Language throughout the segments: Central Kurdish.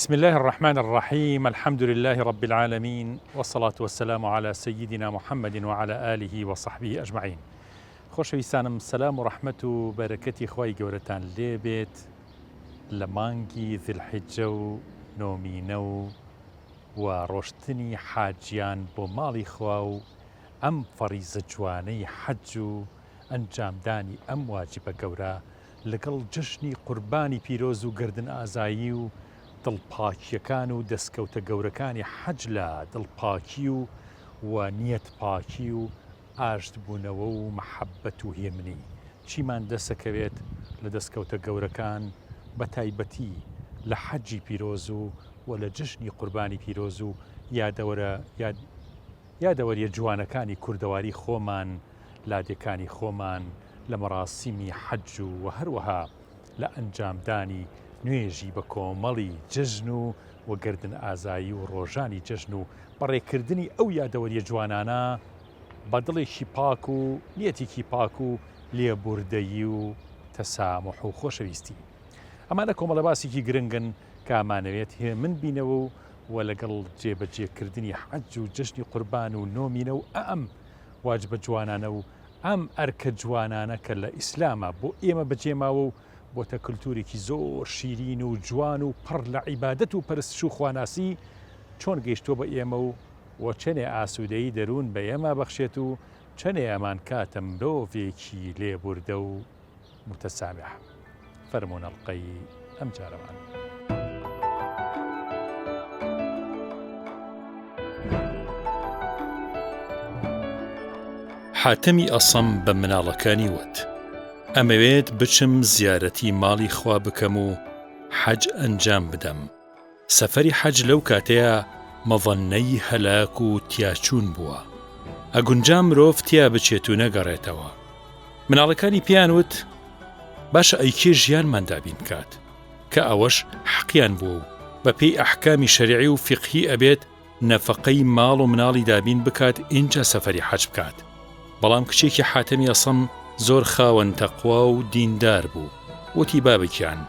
بسم اللە الرحمن الرحیم الحمد للە رب العالمین والصلاة والسلام علی سیدنا محمد وعلی آله وصحبه اجمعین خۆشەویستانم سەلام و ڕەحمەت و بەرەکەتی خوای گەورەتان لێ بێت لە مانگی ذی الحجە و نۆمینە و و ڕۆشتنی حاجیان بۆ ماڵی خوا و ئەم فەڕیزە جوانەی حەج و ئەنجامدانی ئەم واجبە گەورە لەگەڵ جەژنی قوربانی پیرۆز و گەردن ئازایی و دڵپاکییەکان و دەسکەوتە گەورەکانی حەج لە دڵپاکی و و نیەت پاکی و ئاشتبوونەوە و مەحەبەت و هێمنی چیمان دەسەکەوێت لە دەسکەوتە گەورەکان بەتایبەتی لە حەجی پیرۆز و و لە جەژنی قوربانی پیرۆز و یادەوەرە یاد یادەوەریە جوانەکانی کوردەواری خۆمان، لادێکانی خۆمان لە مەراسیمی حەج و وە هەروەها لە ئەنجامدانی نوێژی بە کۆمەڵی جەژن و وە گەردن ئازایی و ڕۆژانی جەژن و بەڕێکردنی ئەو یادەوەریە جوانانە بە دڵێکی پاک و نیەتێکی پاک و لێبوردەیی و تەساموح و خۆشەویستی. ئەمانە کۆمەڵە باسێکی گرنگن کە ئەمانەوێت هێمن بینەوە و و لەگەڵ جێبەجێکردنی حەج و جەژنی قوربان و نۆمینە و ئەم واجبە جوانانە و ئەم ئەرکە جوانانە کە لە ئیسلاما بۆ ئێمە بەجێماوە و بۆتە کلتورێکی زۆر شیرین و جوان و پڕ لە عیبادەت و پەرستش و خواناسی چۆن گەیشتووە بە ئێمە و و چەنێ ئاسوودەیی دەروون بە ئێمە بەخشێت و چەنێ ئەمانکاتە مرۆڤێکی لێبوردە و متسامح فەرموون ئەڵقەی ئەم جارەمان. حاتەمی ئەسەم بە مناڵەکانی وت، ئەمەوێت بچم زیارەتی ماڵی خوا بکەم و حەج ئەنجام بدەم، سەفەری حەج لەو کاتەیا مەظەننەی هەلاک و تیاچوون بووە. ئەگونجا مرۆڤ تیا بچێت و نەگەڕێتەوە. مناڵەکانی پێیان وت، باشە ئەی کێ ژیانمان دابین بکات؟ کە ئەوەش حەقیان بووە و بە پێی ئەحکامی شەرعی و فیقهی ئەبێت نەفەقەی ماڵ و مناڵی دابین بکات ئینجا سەفەری حەج بکات. بەڵام کچێکی حاتەمی ئەسەم زۆر خاوەن تەقوا و دیندار بوو وتی بابە گیان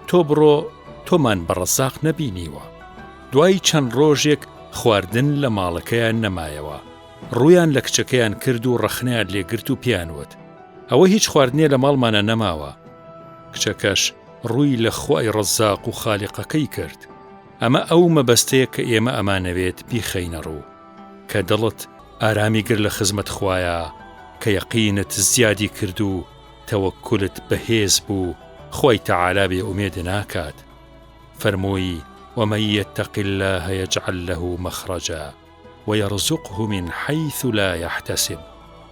تۆ بڕۆ تۆمان بە ڕەزاق نەبینیوە. دوای چەند ڕۆژێک خواردن لە ماڵەکەیان نەمایەوە ڕوویان لە کچەکەیان کرد و ڕەخنەیان لێگرت و پێیان وت ئەوە هیچ خواردنێ لە ماڵمانە نەماوە. کچەکەش ڕووی لە خوای ڕەزاق و خالیقەکەی کرد. ئەمە ئەو مەبەستەیە کە ئێمە ئەمانەوێت بیخەینە ڕوو. کە دڵت ئارامی گرت لە خزمەت خوایا، کە یەقینت زیادی کرد و تەوەکولت بەهێز بوو، خوای تەعالا بێ ئومێد ناکات. فەرمووی، ومن یتق اللە یجعل له مخرجا ویرزقه من حیث لا یحتسب،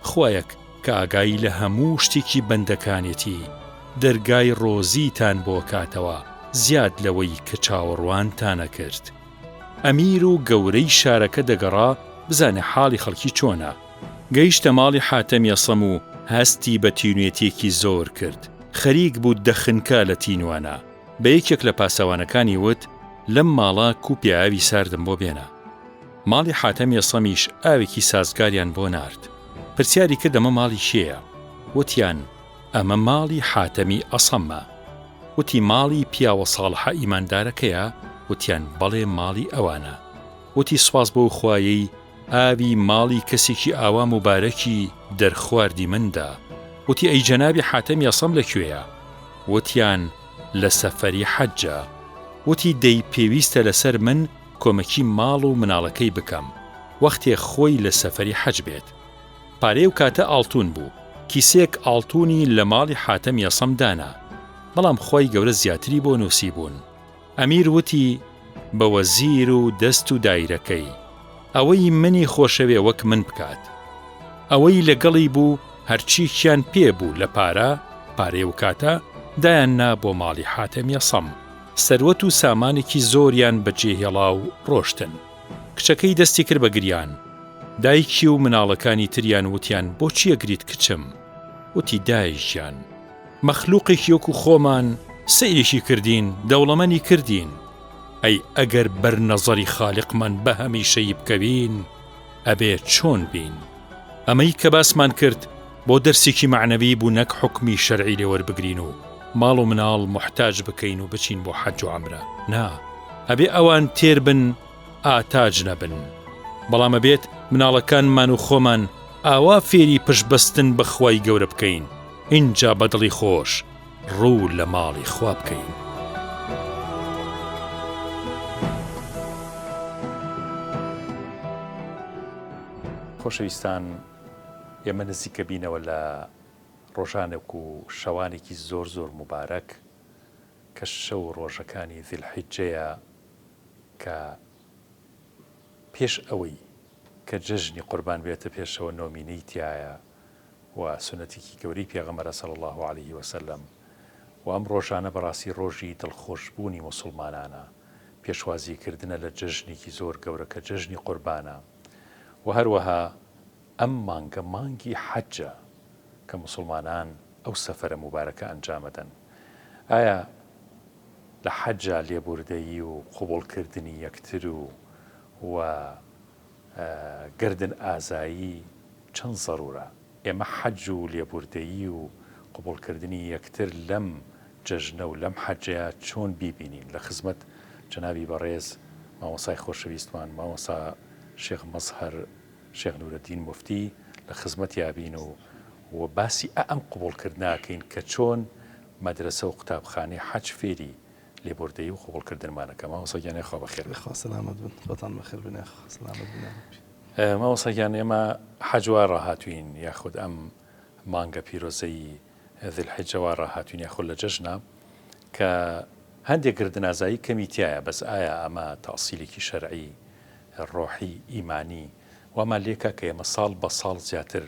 خوایەک کە ئاگای لە هەموو شتێکی بەندەکانێتی، دەرگای ڕۆزیتان بۆ کاتەوە زیاد لەوەی کە چاوەڕوانتان ئەکرد. ئەمیر و گەورەی شارەکە دەگەڕا بزانێ حاڵی خەڵکی چۆنە. گەیشتە ماڵی حاتەم یەسەم و هەستی بە تینوێتییەکی زۆر کرد. خەریک بوو دەخنکا لە تینوانە. بە یەکێک لە پاسەوانەکانی وت، لەم ماڵە کوپێ ئاوی ساردم بۆ بێنە. ماڵی حاتەم یەسەمیش ئاوێکی سازگاریان بۆ نارد. پرسیاری کرد ئەمە ماڵی کێیە؟ وتیان، ئەمە ماڵی حاتەمی ئەسەمە. وتی ماڵی پیاوە ساڵحە ئیماندارەکەیە؟ وتیان بەڵێ ماڵی ئەوانە. وتی سوپاس بۆ خوایەی ئاوی ماڵی کەسێکی ئاوا موبارەکی دەرخواردی من دا. وتی ئەی جەنابی حاتەمی ئەسەم لە کوێیە؟ وتیان لە سەفەری حەجە. وتی دەی پێویستە لەسەر من کۆمەکی ماڵ و مناڵەکەی بکەم وەختێ خۆی لە سەفەری حەج بێت. پارەی ئەو کاتە ئاڵتون بوو، کیسەیەک ئاڵتونی لە ماڵی حاتەم یەسەم دانا، بەڵام خوای گەورە زیاتری بۆ نووسیبوون. ئەمیر وتی بە وەزیر و دەست و دایرەکەی، ئەوەی منی خۆشەوێ وەک من بکات. ئەوەی لەگەڵی بوو هەرچیکیان پێ بوو لە پارە، پارەی ئەو کاتە، دایان نا بۆ ماڵی حاتەم یەسەم. سەروەت و سامانێکی زۆریان بەجێ هێڵا و ڕۆشتن. کچەکەی دەستی کرد بە گریان. دایکی و مناڵەکانی تریان وتیان بۆچی ئەگریت کچم؟ وتی دایکیان مەخلوقێکی وەکو خۆمان سەیرێکی کردین دەوڵەمەنی کردین ئەی ئەگەر بەر نەزەری خالقمان بە هەمیشەیی بکەوین ئەبێ چۆن بین؟ ئەمەی کە باسمان کرد بۆ دەرسێکی مەعنەوی بوو نەک حوکمی شەرعی لێ وەربگرین و ماڵ و مناڵ موحتاج بکەین و بچین بۆ حەج و عەمرە نا. ئەبێ ئەوان تێر بن ئاتاج نەبن. بەڵام ئەبێت مناڵەکانمان و خۆمان ئاوا فێری پشت بەستن بە خوای گەورە بکەین ئینجا بە دڵی خۆش ڕوو لە ماڵی خوا بکەین. خۆشەویستان ئێمە نزیکە بینەوە لە ڕۆژانێک و شەوانێکی زۆر زۆر موبارەک کە شەو و ڕۆژەکانی ذی الحجەیە کە پێش ئەوەی کە جەژنی قوربان بێتە پێشەوە نۆمینەی تیایە و سوننەتێکی گەورەی پێغەمبەرە صلی اللە علیه وسلم و ئەم ڕۆژانە بەڕاستی ڕۆژی دڵخۆشبوونی موسوڵمانانە پێشوازی کردنە لە جەژنێکی زۆر گەورە کە جەژنی قوربانە و هەروەها ئەم مانگە مانگی حەجە کە موسوڵمانان ئەو سەفەرە موبارەکە ئەنجامەدەن ئایا لە حەجا لێبوردەیی و قبوڵکردنی یەکتر و و گەردن ئازایی چەند زەرورە؟ ئێمە حەج و لێبوردەیی و قبوڵکردنی یەکتر لەم جەژنە و لەم حەجەیا چۆن بیبینین؟ لە خزمەت جەنابی بەڕێز مامۆستای خۆشەویستمان مامۆستا شێخ مەزهەر شێخ نورەدین موفتی لە خزمەتیا بین و و باسی ئە ئەم قبوڵکردنە ئەکەین کە چۆن مەدرەسە و قوتابخانەی حەج فێری لێبوردەیی و قبوڵکردنمان ئەکا. مامۆستا گیان یاخوا بەخێر بێن. یاخوا سەلامەت بن خۆتان بەخێر بێن یاخوا سەلامەت بن یاڕەبی. مامۆستا گیان ئێمە حەج وا ڕاهاتوین یاخود ئەم مانگە پیرۆزەی ذی الحجە وا ڕاهاتوین یاخود لە جەژنە کە هەندێک گردنازایی کەمی تیایە بەس ئایا ئەمە تەئسیلێکی شەرعی ڕۆحی ئیمانی وامان لێکا کە ئێمە ساڵ بە ساڵ زیاتر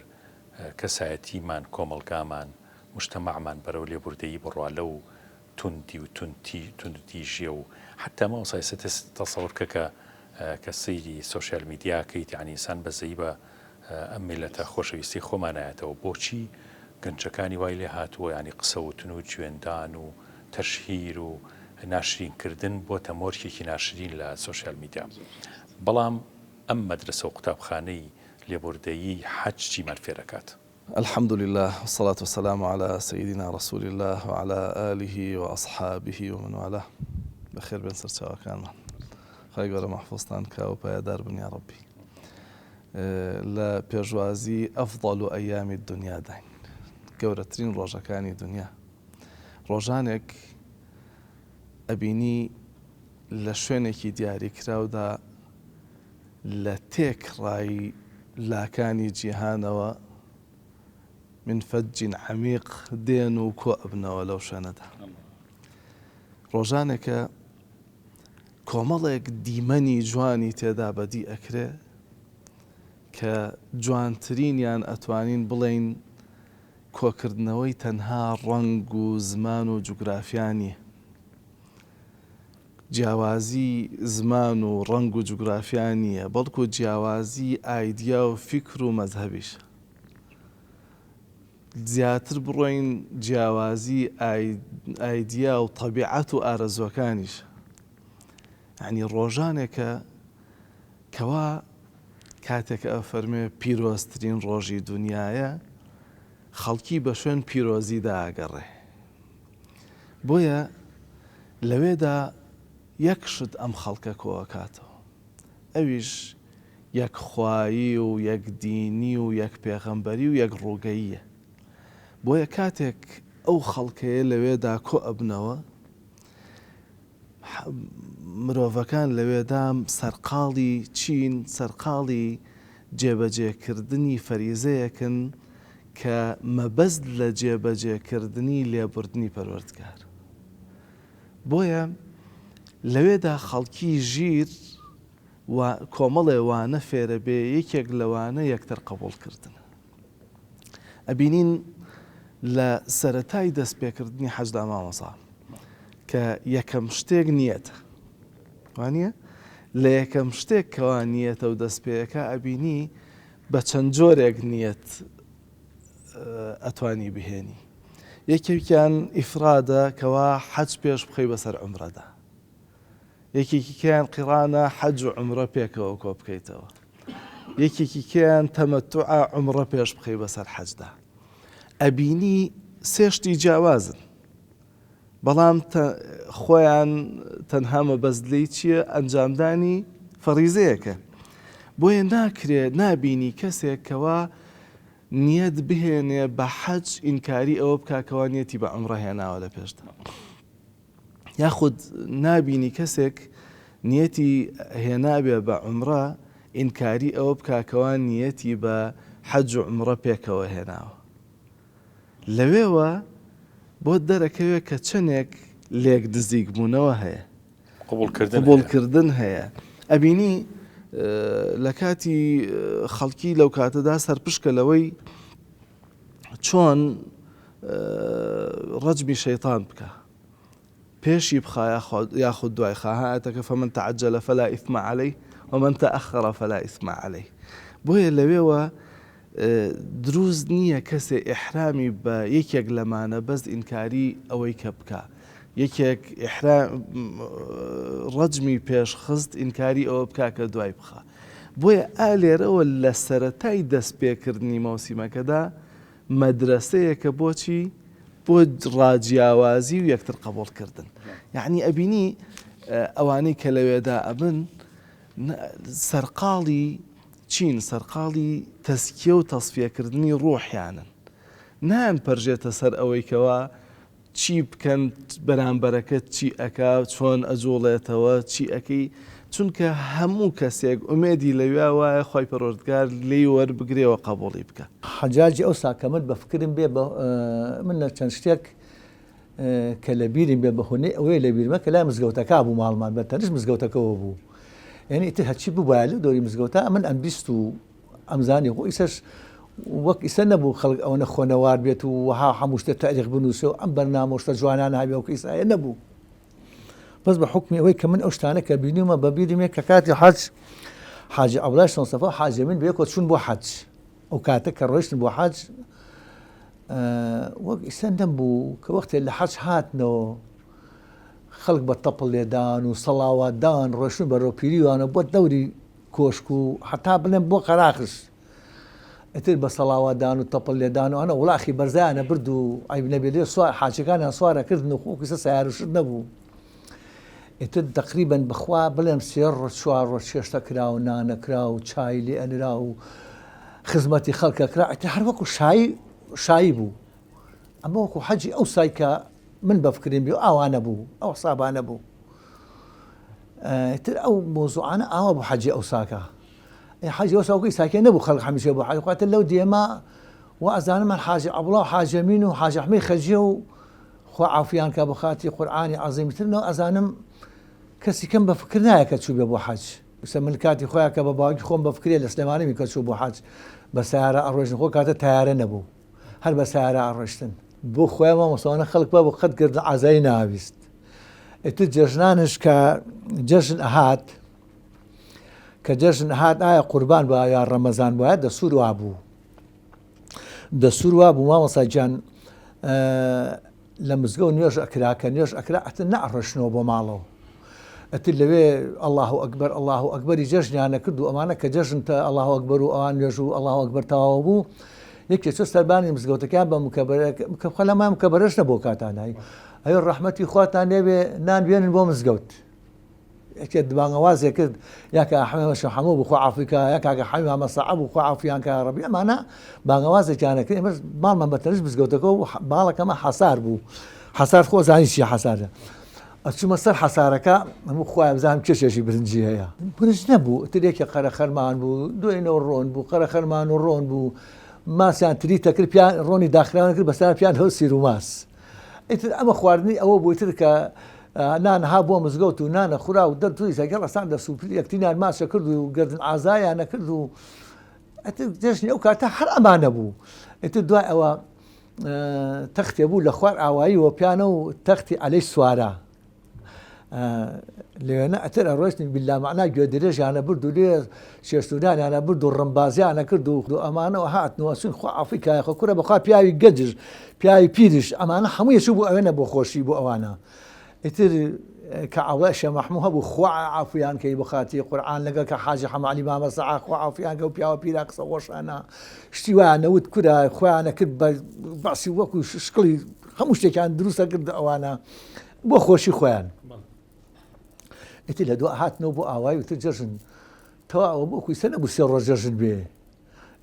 کەسایەتیمان کۆمەڵگامان موجتەمەعمان بەرەو لێبوردەیی بڕوا لەو توندی و توندتی توندوتیژیە و حەتا مامۆستا ئێستا تەسەور کە کە کە سەیری سۆشیال میدیا کەیت یانی ئینسان بەزەیی بە ئەم میلەتە خۆشەویستی خۆمان نایەتەوە بۆچی گەنجەکانی وای لێ هاتووە یانی قسە وتن و جوێندان و تەشهیر و ناشرین کردن بۆتە مۆرکێکی ناشرین لە سۆشیال میدیا بەڵام ئەم مەدرسە و قوتابخانەی لێبوردەیی حەج چیمان فێرەکات؟ الحمد للە والصلاة والسلام علی سیدنا رسول اللە وعلی آله واصحابه ومن والاه بەخێر بێن سەرچاوەکانمان خوای گەورە مەحفوظتان کا و پایەدار بن یا ڕەبی لە پێشوازی ئەفضل و ئەیامی دنیاداین گەورەترین ڕۆژەکانی دنیا ڕۆژانێک ئەبینی لە شوێنێکی دیاریکراودا لە تێکڕای لاکانی جیهانەوە من فج عمیق دێن و کۆ ئەبنەوە لەو شوێنەدا. ڕۆژانێکە کۆمەڵێک دیمەنی جوانی تێدا بەدی ئەکرێ کە جوانترینیان ئەتوانین بڵێین کۆکردنەوەی تەنها ڕەنگ و زمان و جوگرافیا نییە. جیاوازی زمان و ڕەنگ و جوگرافیا نییە، بەڵکو جیاوازی ئایدیا و فیکر و مەزهەبیشە. زیاتر بڕۆین جیاوازی ئایدیا و تەبیعەت و ئارەزووەکانیشە. یانی ڕۆژانێکە کەوا کاتێک ئەفەرموێ پیرۆزترین ڕۆژی دونیایە، خەڵکی بە شوێن پیرۆزیدا ئەگەڕێ. بۆیە لەوێدا یەک شت ئەم خەڵکە کۆئەکاتەوە ئەویش یەک خوایی و یەک دینی و یەک پێغەمبەری و یەک ڕووگەییە. بۆیە کاتێک ئەو خەڵکەیە لەوێدا کۆئەبنەوە مرۆڤەکان لەوێدا سەرقاڵی چین؟ سەرقاڵی جێبەجێکردنی فەریزەیەکن کە مەبەست لە جێبەجێکردنی لێبوردنی پەروەردگار. بۆیە لەوێدا خەڵکی ژیر و کۆمەڵێ وانە فێرەبێ یەکێک لەوانە یەکتر قبوڵکردنە. ئەبینین لە سەرەتای دەست پێکردنی حەجدا مامۆسا کە یەکەم شتێک نیەتە وانە لە یەکەم شتێک کەوا نیەتە و دەست پێەکە ئەبینی بە چەند جۆرێک نیەت ئەتوانی بهێنی یەکێکیان ئیفرادە کەوا حەج پێش بخەی بەسەر عمرەدا یەکێکی کەیان قیڕانە حەج و عومرە پێکەوە کۆ بکەیتەوە یەکێکی کەیان تەمەتوعە عومرە پێش بخەی بەسەر حەجدا ئەبینی سێشتی جیاوازن بەڵام. خۆیان تەنها مەبەست لێی چییە ئەنجامدانی فەڕیزەیەکە بۆیە ناکرێ نابینی کەسێک کەوا نیەت بهێنێ بە حەج ئینکاری ئەوە بکا کەوا نیەتی بە عومڕە هێناوە لە پێشدا یاخود نابینی کەسێک نیەتی هێنابێ بە عومڕە ئینکاری ئەوە بکا کەوا نیەتی بە حەج و عومڕە پێکەوە هێناوە لەوێوە بۆت دەرەکەوێ کە چەنێک لێک نزیک بوونەوە هەیە قبوڵکردن هەیە ئەبینی لە کاتی خەڵکی لەو کاتەدا سەرپشکە لەوەی چۆن ڕەجمی شەیتان بکە پێشی بخا یاخود دوای خا ها ئایەتەکە فمن تعجل فلا اثم علیه ومن تأخر فلا اثم علیه بۆیە لەوێوە دروست نییە کەسێ ئیحرامی بە یەکێک لەمانە بەس ئینکاری ئەوەی کە بکا یەکێک ئیحرام ڕەجمی پێش خست ئینکاری ئەوە بکا کە دوای بخا بۆیە ئا لێرەوە لە سەرەتای دەست پێکردنی مەوسیمەکەدا مەدرەسەیەکە بۆچی؟ بۆ ڕاجیاوازی و یەکتر قبوڵ کردن یعنی ئەبینی ئەوانەی کە لەوێدا ئەبن سەرقاڵی چین سەرقاڵی تەزکیە و تەسفیەکردنی ڕوحیانن نایان پەرژێتە سەر ئەوەی کەوا چی بکەن بەرامبەرەکەت چی ئەکا چۆن ئەجوڵێتەوە چی ئەکەی چونکە هەموو کەسێک ئومێدی لەویا وایە خوای پەروەردگار لێی وەربگرێ و قەبوڵی بکا. حەجاجی ئەوسا کە من بە فکرم بێ بە من لە چەند شتێک کە لە بیرم بێ بە هۆنەی ئەوەیە لە بیرمە کە لای مزگەوتەکە بوو ماڵمان بە تەنیشت مزگەوتەکەوە بوو یعنی ئیتر هەرچی ببوایە لەو دەوری مزگەوتە من ئەمبیست و ئەمزانی خۆ ئیسەش وەک ئیسە نەبوو خەڵک ئەوەنە خۆنەوار بێت و وەها هەموو شتە تاریخ بنووسێ و ئەم بەرنامە و شتە جوانانە هەبێ وەک ئیسایە نەبوو بەس بە حوکمی ئەوەی کە من ئەو شتانە کە بینیومە بە بیرم یە کە کاتی حەج حاجی عەبدوڵای شەمسەفا و حاجی ئەمین بەیەکەوە چوون بۆ حەج ئەو کاتە کە ڕۆیشتن بۆ حەج وەک ئیسە نەبوو کە وەختێ لە حەج هاتنەوە خەڵک بە تەپڵ لێدان و سەڵاواتدان ڕۆشتن بەرەو پیریوانە بۆ دەوری کۆشک و هەتا بڵێم بۆ قەراخش ئیتر بە سەڵاواتدان و تەپڵ لێدان و ئەنە وڵاخی بەرزایانە برد و عەیب نەبێ لێ سوار حاجەکانیان سوارە کردن و خۆ کیسە سەیارە شت نەبوو ئیتر تەقریبەن بەخوا بڵێم سێ ڕۆژ چوار ڕۆژ چێشتە کرا و نانە کرا و چای لێ ئەنرا و خزمەتی خەڵکە کرا ئیتر هەر وەکو شایی شایی بوو ئەمە وەکو حەجی ئەو سای کە من بە فکریم بێ ئاوا نەبوو ئەو حسابانە بوو ئیتر ئەو مۆزوعانە ئاوا بوو حەجی ئەوساکە ئەی حەجی ئەوسا وەکو ئیساکێ نەبوو خەڵک هەمیشە بۆ حەج خواتە لەو دێمە وا ئەزانم من حاجی عەبڵا و حاجی ئەمین و حاجی ئەحمەی خەجیە و خوا عافیان کا بۆ خاتری قورئانی عەزیمی تر نەوە ئەزانم کەسی کەم بە فکر نایە کە چوو بێ بۆ حەج ئیستا من کاتی خۆیان کە بە باوکی خۆم بە فکرێ لە سلێمانی بین کە چوو بۆ حەج بە سەیارە ئەڕۆیشتن خۆ کاتە تەیارە نەبوو هەر بە سەیارە ئەڕۆیشتن بۆ خۆیان مامۆستاوانە خەڵک وا بوو قەت گردن ئازایی ناویست ئیتر جەژنانش کە جەژن ئەهات کە جەژن هات ئایا قوربان بووە یا ڕەمەزان بووە دەسوور وا بوو دەسوور وا بوو مامۆستا گیان لە مزگەوت نوێژ ئەکرا کە نوێژ ئەکرا ئەتر نەئەڕۆشتنەوە بۆ ماڵەوە ئەتر لەوێ ئەڵڵاه ئەکبەر ئەڵڵاه ئەکبەری جەژنیانە کرد و ئەمانە کە جەژن تە ئەڵڵاه ئەکبەر و ئەوان نوێژ و ئەڵڵاه ئەکبەر تەواو بوو یەکێ چۆ سەربانی مزگەوتەکان بە مکەبەرە کە خۆ لەما مکەبەرەش نەبوو کاتانایی ئەوێ ڕەحمەتی خواتان لێبێ نان بێنن بۆ مزگەوت یەکێ بانگەوازێ کرد یا کاکە حەمە شێخ حەمۆ بوو خوا عەفوی کا یا کاکە حەمی مامە سەعە بوو خوا عەفویان کا ڕەبی ئەمانە بانگەوازێکیانە کرد ئێمەش ماڵمان بە تەنیشت مزگەوتەکە و ماڵەکەمە حەسار بوو حەسار خۆ زانی چیە حەسارە ئەچوومە سەر حەسارەکە هەموو خوایە بزانم کێشێکی برنجی هەیە برنج نەبوو تر یەکێ قەرەخەرمان بوو دوێنەوە ڕۆن بوو قەرەخەرمان و ڕۆن بوو ماسیان تری تەکرد پیان ڕۆنی داخراوان کرد بەسەر پیان هەو سیر و ماس ئیتر ئەمە خواردنی ئەوە بوو ئیتر کە نان ها بۆ مزگەوت و نانە خورا و دەرچووی سەگەڵ ئەسان دەست و یەکتریان ماچە کرد و گردن ئازایانە کرد و ئیتر جەژنی ئەو کاتە هەر ئەمانە بوو ئیتر دوای ئەوە تەختێ بوو لە خوار ئاوایی وەپیانە و تەختی عەلەی سوارە لەوێنە ئەتر ئەڕۆشتن بیلا مەعنا گوێ درێژیانە برد و لێ چێشتونانیانە برد و ڕمبازیانە کرد و ئەمانەوە هاتن و ئەچون خوا عەفوی کایە خۆ کورە بەخوا پیاوی گەنجش پیاوی پیریش ئەمانە هەمووی چوو بۆ ئەوێنە بۆ خۆشی بۆ ئەوانە ئیتر کە عەوڵای شێخ مەحموو هەبوو خوا عەفویان کەی بۆ خاتری قورئان لەگەڵ کە حاجی حەمە عەلی مامە سەعا خوا عەفویان کە و پیاوە پیرە قسە خۆشانە شتی وایان نەوت کورە خۆیانە کرد بە بەعسی وەکو شکڵی هەموو شتێکیان دروستە کرد ئەوانە. بۆ خۆشی خۆیان ئیتر لە دو هاتنەوە بۆ ئاوایی وتر جەژن تەواوە بۆ کویسە نەبوو سێ ڕۆژ جەژن بێ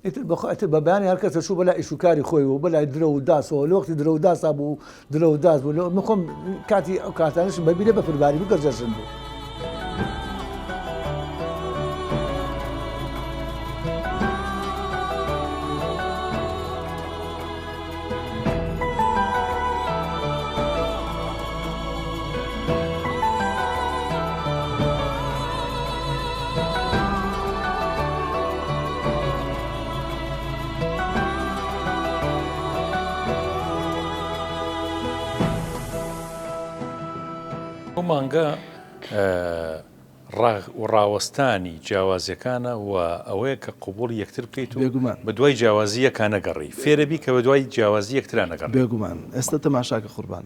ئیتر بەخوا ئیتر بە بەیانی هەر کەسە چوو بەلای ئیش و کاری خۆی و بەلای درە و داسەوە لە وەختی درە و داسا بوو درە و داس بوو لە من خۆم کاتی ئەو کاتانەشم بەبیرە بەفرباری بوو گەر جەژن بوو. ئەو مانگە ڕاوەستانی جیاوازیەکانە و ئەوەیە کە قوبوڵی یەکتر بکەیت و بێگومان بەدوای جیاوازی یەکا نەگەڕێی فێرەبی کە بەدوای جیاوازی یەکترا نەگەڕێی. بێگومان ئێستا تەماشاکە قوربان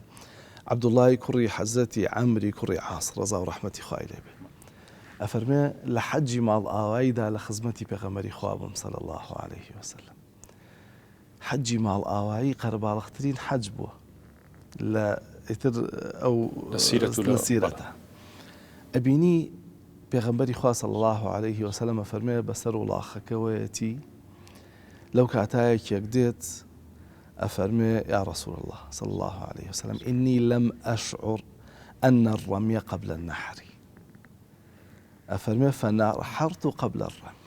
عەبدوڵای کوڕی حەزرەتی عەمری کوڕی عاص ڕەزا و ڕەحمەتی خوای لێ بێ ئەفەرمێ لە حەجی ماڵئاواییدا لە خزمەتی پێغەمبەری خوا بووم صلی اللە علیه وسلم حەجی ماڵئاوایی قەرەباڵغترین حەج بووە لە ئیتر ئەو لە سیرەت و لە سیرەتە ئەبینی پێغەمبەری خوا صلی الله علیه وسلم ئەفەرمێ بەسەر وڵاخەکەوەیەتی لەو کاتایەکێک دێت ئەفەرمێ یا رسول الله صلی الله علیه وسلم إني لم أشعر أن الرمي قبل النحر ئەفەرمێ فنحرت قبل الرمي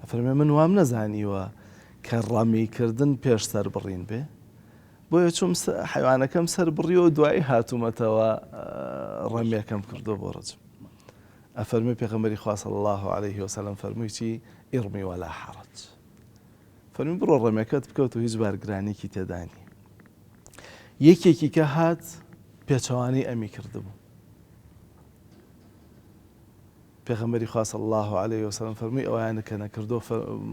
ئەفەرمێ من وام نەزانیوە کە ڕەمی کردن پێش سەربڕین بێ بۆیە چوم حیوانەکەم سەر بڕیەوە دوایی هاتوومەتەوە ڕەمیەکەم کردو بۆ ڕجم ئەفەرمێ پێغەمبەری خوا صلی الله علیه وسلم فەرمووی چی ارمی ولا حرج فەرمی بڕۆ ڕەمەکەت بکەوت و هیچ بارگرانێکی تێدا نییە یەکێکی کە هات پێچەوانەی ئەمی کردبوو پێغەمبەری خوا صلی اللە علیە وسلم فەرمووی ئەوەیان کە نەکردووە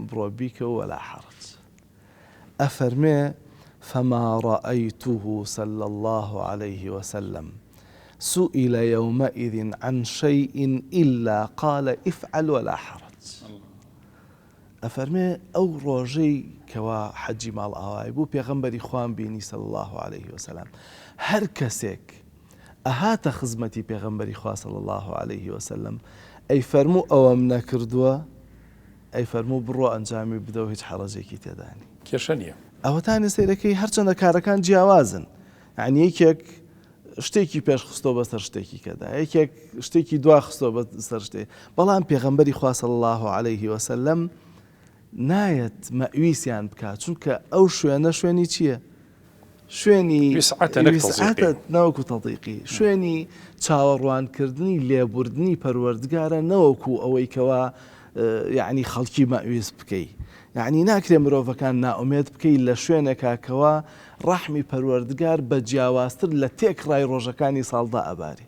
بڕۆ بیکە و ولا حرج ئەفەرمێ فما رأيته صلى الله عليه وسلم سئل يومئذ عن شيء إلا قال افعل ولا حرج ئەفەرمێ ئەو ڕۆژەی کەوا حەجی ماڵئاوای بوو پێغەمبەری خوام بینی صلی اللە علیه وسلم هەر کەسێک ئەهاتە خزمەتی پێغەمبەری خوا صلی اللە علیه وسلم ئەیفەرموو ئەوەم نەکردووە ئەیفەرموو بڕۆ ئەنجامی بدەو هیچ حەڕەجێکی تێدا نی. کێشە نیە. ئەوەتانێ سەیرەکەی هەرچەندە کارەکان جیاوازن یانی یەکێک شتێکی پێش خستۆ بەسەر شتێکی کەدا یەکێک شتێکی دوا خستۆ بەسەر شتێ بەڵام پێغەمبەری خوا صلی اللە علیه وسلم نایەت مەویسیان بکات چونکە ئەو شوێنە شوێنی چییە؟ شوێنی ویسعەتە نەوەکو تەضیقی شوێنی چاوەڕوانکردنی لێبوردنی پەروەردگارە نەوەکو ئەوەی کەوا یعنی خەڵکی مەویس بکەی یعنی ناکرێ مرۆڤەکان نائومێد بکەی لە شوێنێکا کەوا ڕەحمی پەروەردگار بە جیاوازتر لە تێکڕای ڕۆژەکانی ساڵدا ئەبارێ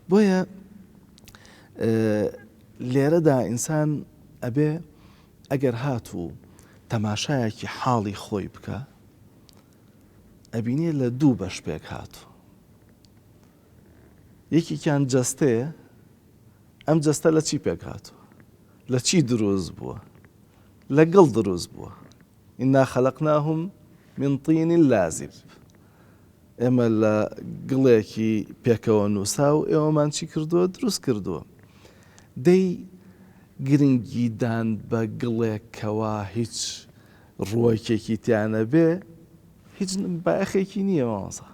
بۆیە لێرەدا ئینسان ئەبێ ئەگەر هاتوو تەماشایەکی حاڵی خۆی بکە ئەبینێ لە دوو بەش پێک هاتوو یەکێکیان جەستەیە ئەم جەستە لە چی پێک هاتووە لە چی دروست بووە لە گڵ دروست بووە انا خلقناهم من طین لازب ئێمە لە گڵێکی پێکەوە نووساو ئێوەمان چی کردووە دروست کردووە دەی گرنگیدان بە گڵێکەوە هیچ ڕووەکێکی تیانە بێ هیچ بایەخێکی نییە مامۆستا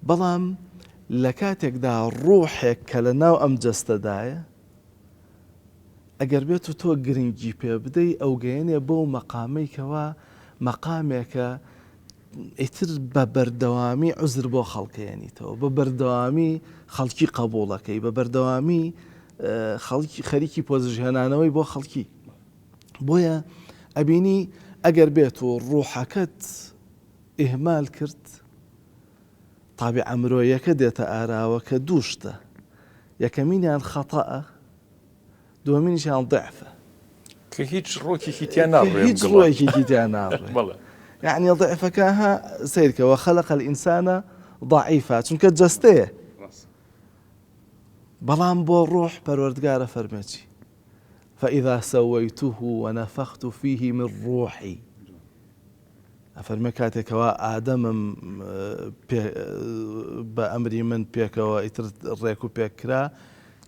بەڵام لە کاتێکدا ڕوحێک کە لە ناو ئەم جەستەدایە ئەگەر بێت و تۆ گرنگی پێ بدەی ئەوگەیەنێ بەو مەقامەی کەوا مەقامێکە ئیتر بە بەردەوامی عوزر بۆ خەڵکەیەنیتەوە بە بەردەوامی خەڵکی قەبوڵەکەی بە بەردەوامی خەڵکی خەریکی پۆزشهێنانەوەی بۆ خەڵکی بۆیە ئەبینی ئەگەر بێت و ڕوحەکەت ئیهمال کرد تابیعە مرۆیەکە دێتە ئاراوە کە دوو شتە یەکەمینیان خەتەئە دووەمینیشیان ضعفە. کە هیچ ڕۆکێکی تیا ناڕوێ هیچ ڕۆکێکی تیا ناڕوێ بەڵێ یعنی ضعفەکە ها سەیرکە وخلق الإنسان ضعیفا چونکە جەستەیە بەڵام بۆ ڕۆح پەروەردگارە فەرمێ چی فإذا سويته ونفخت فيه من روحي. ئەفەرمێ کاتێک کەوا ئادەمم پێ بە ئەمری من پێکەوە ئیتر ڕێک و پێک کرا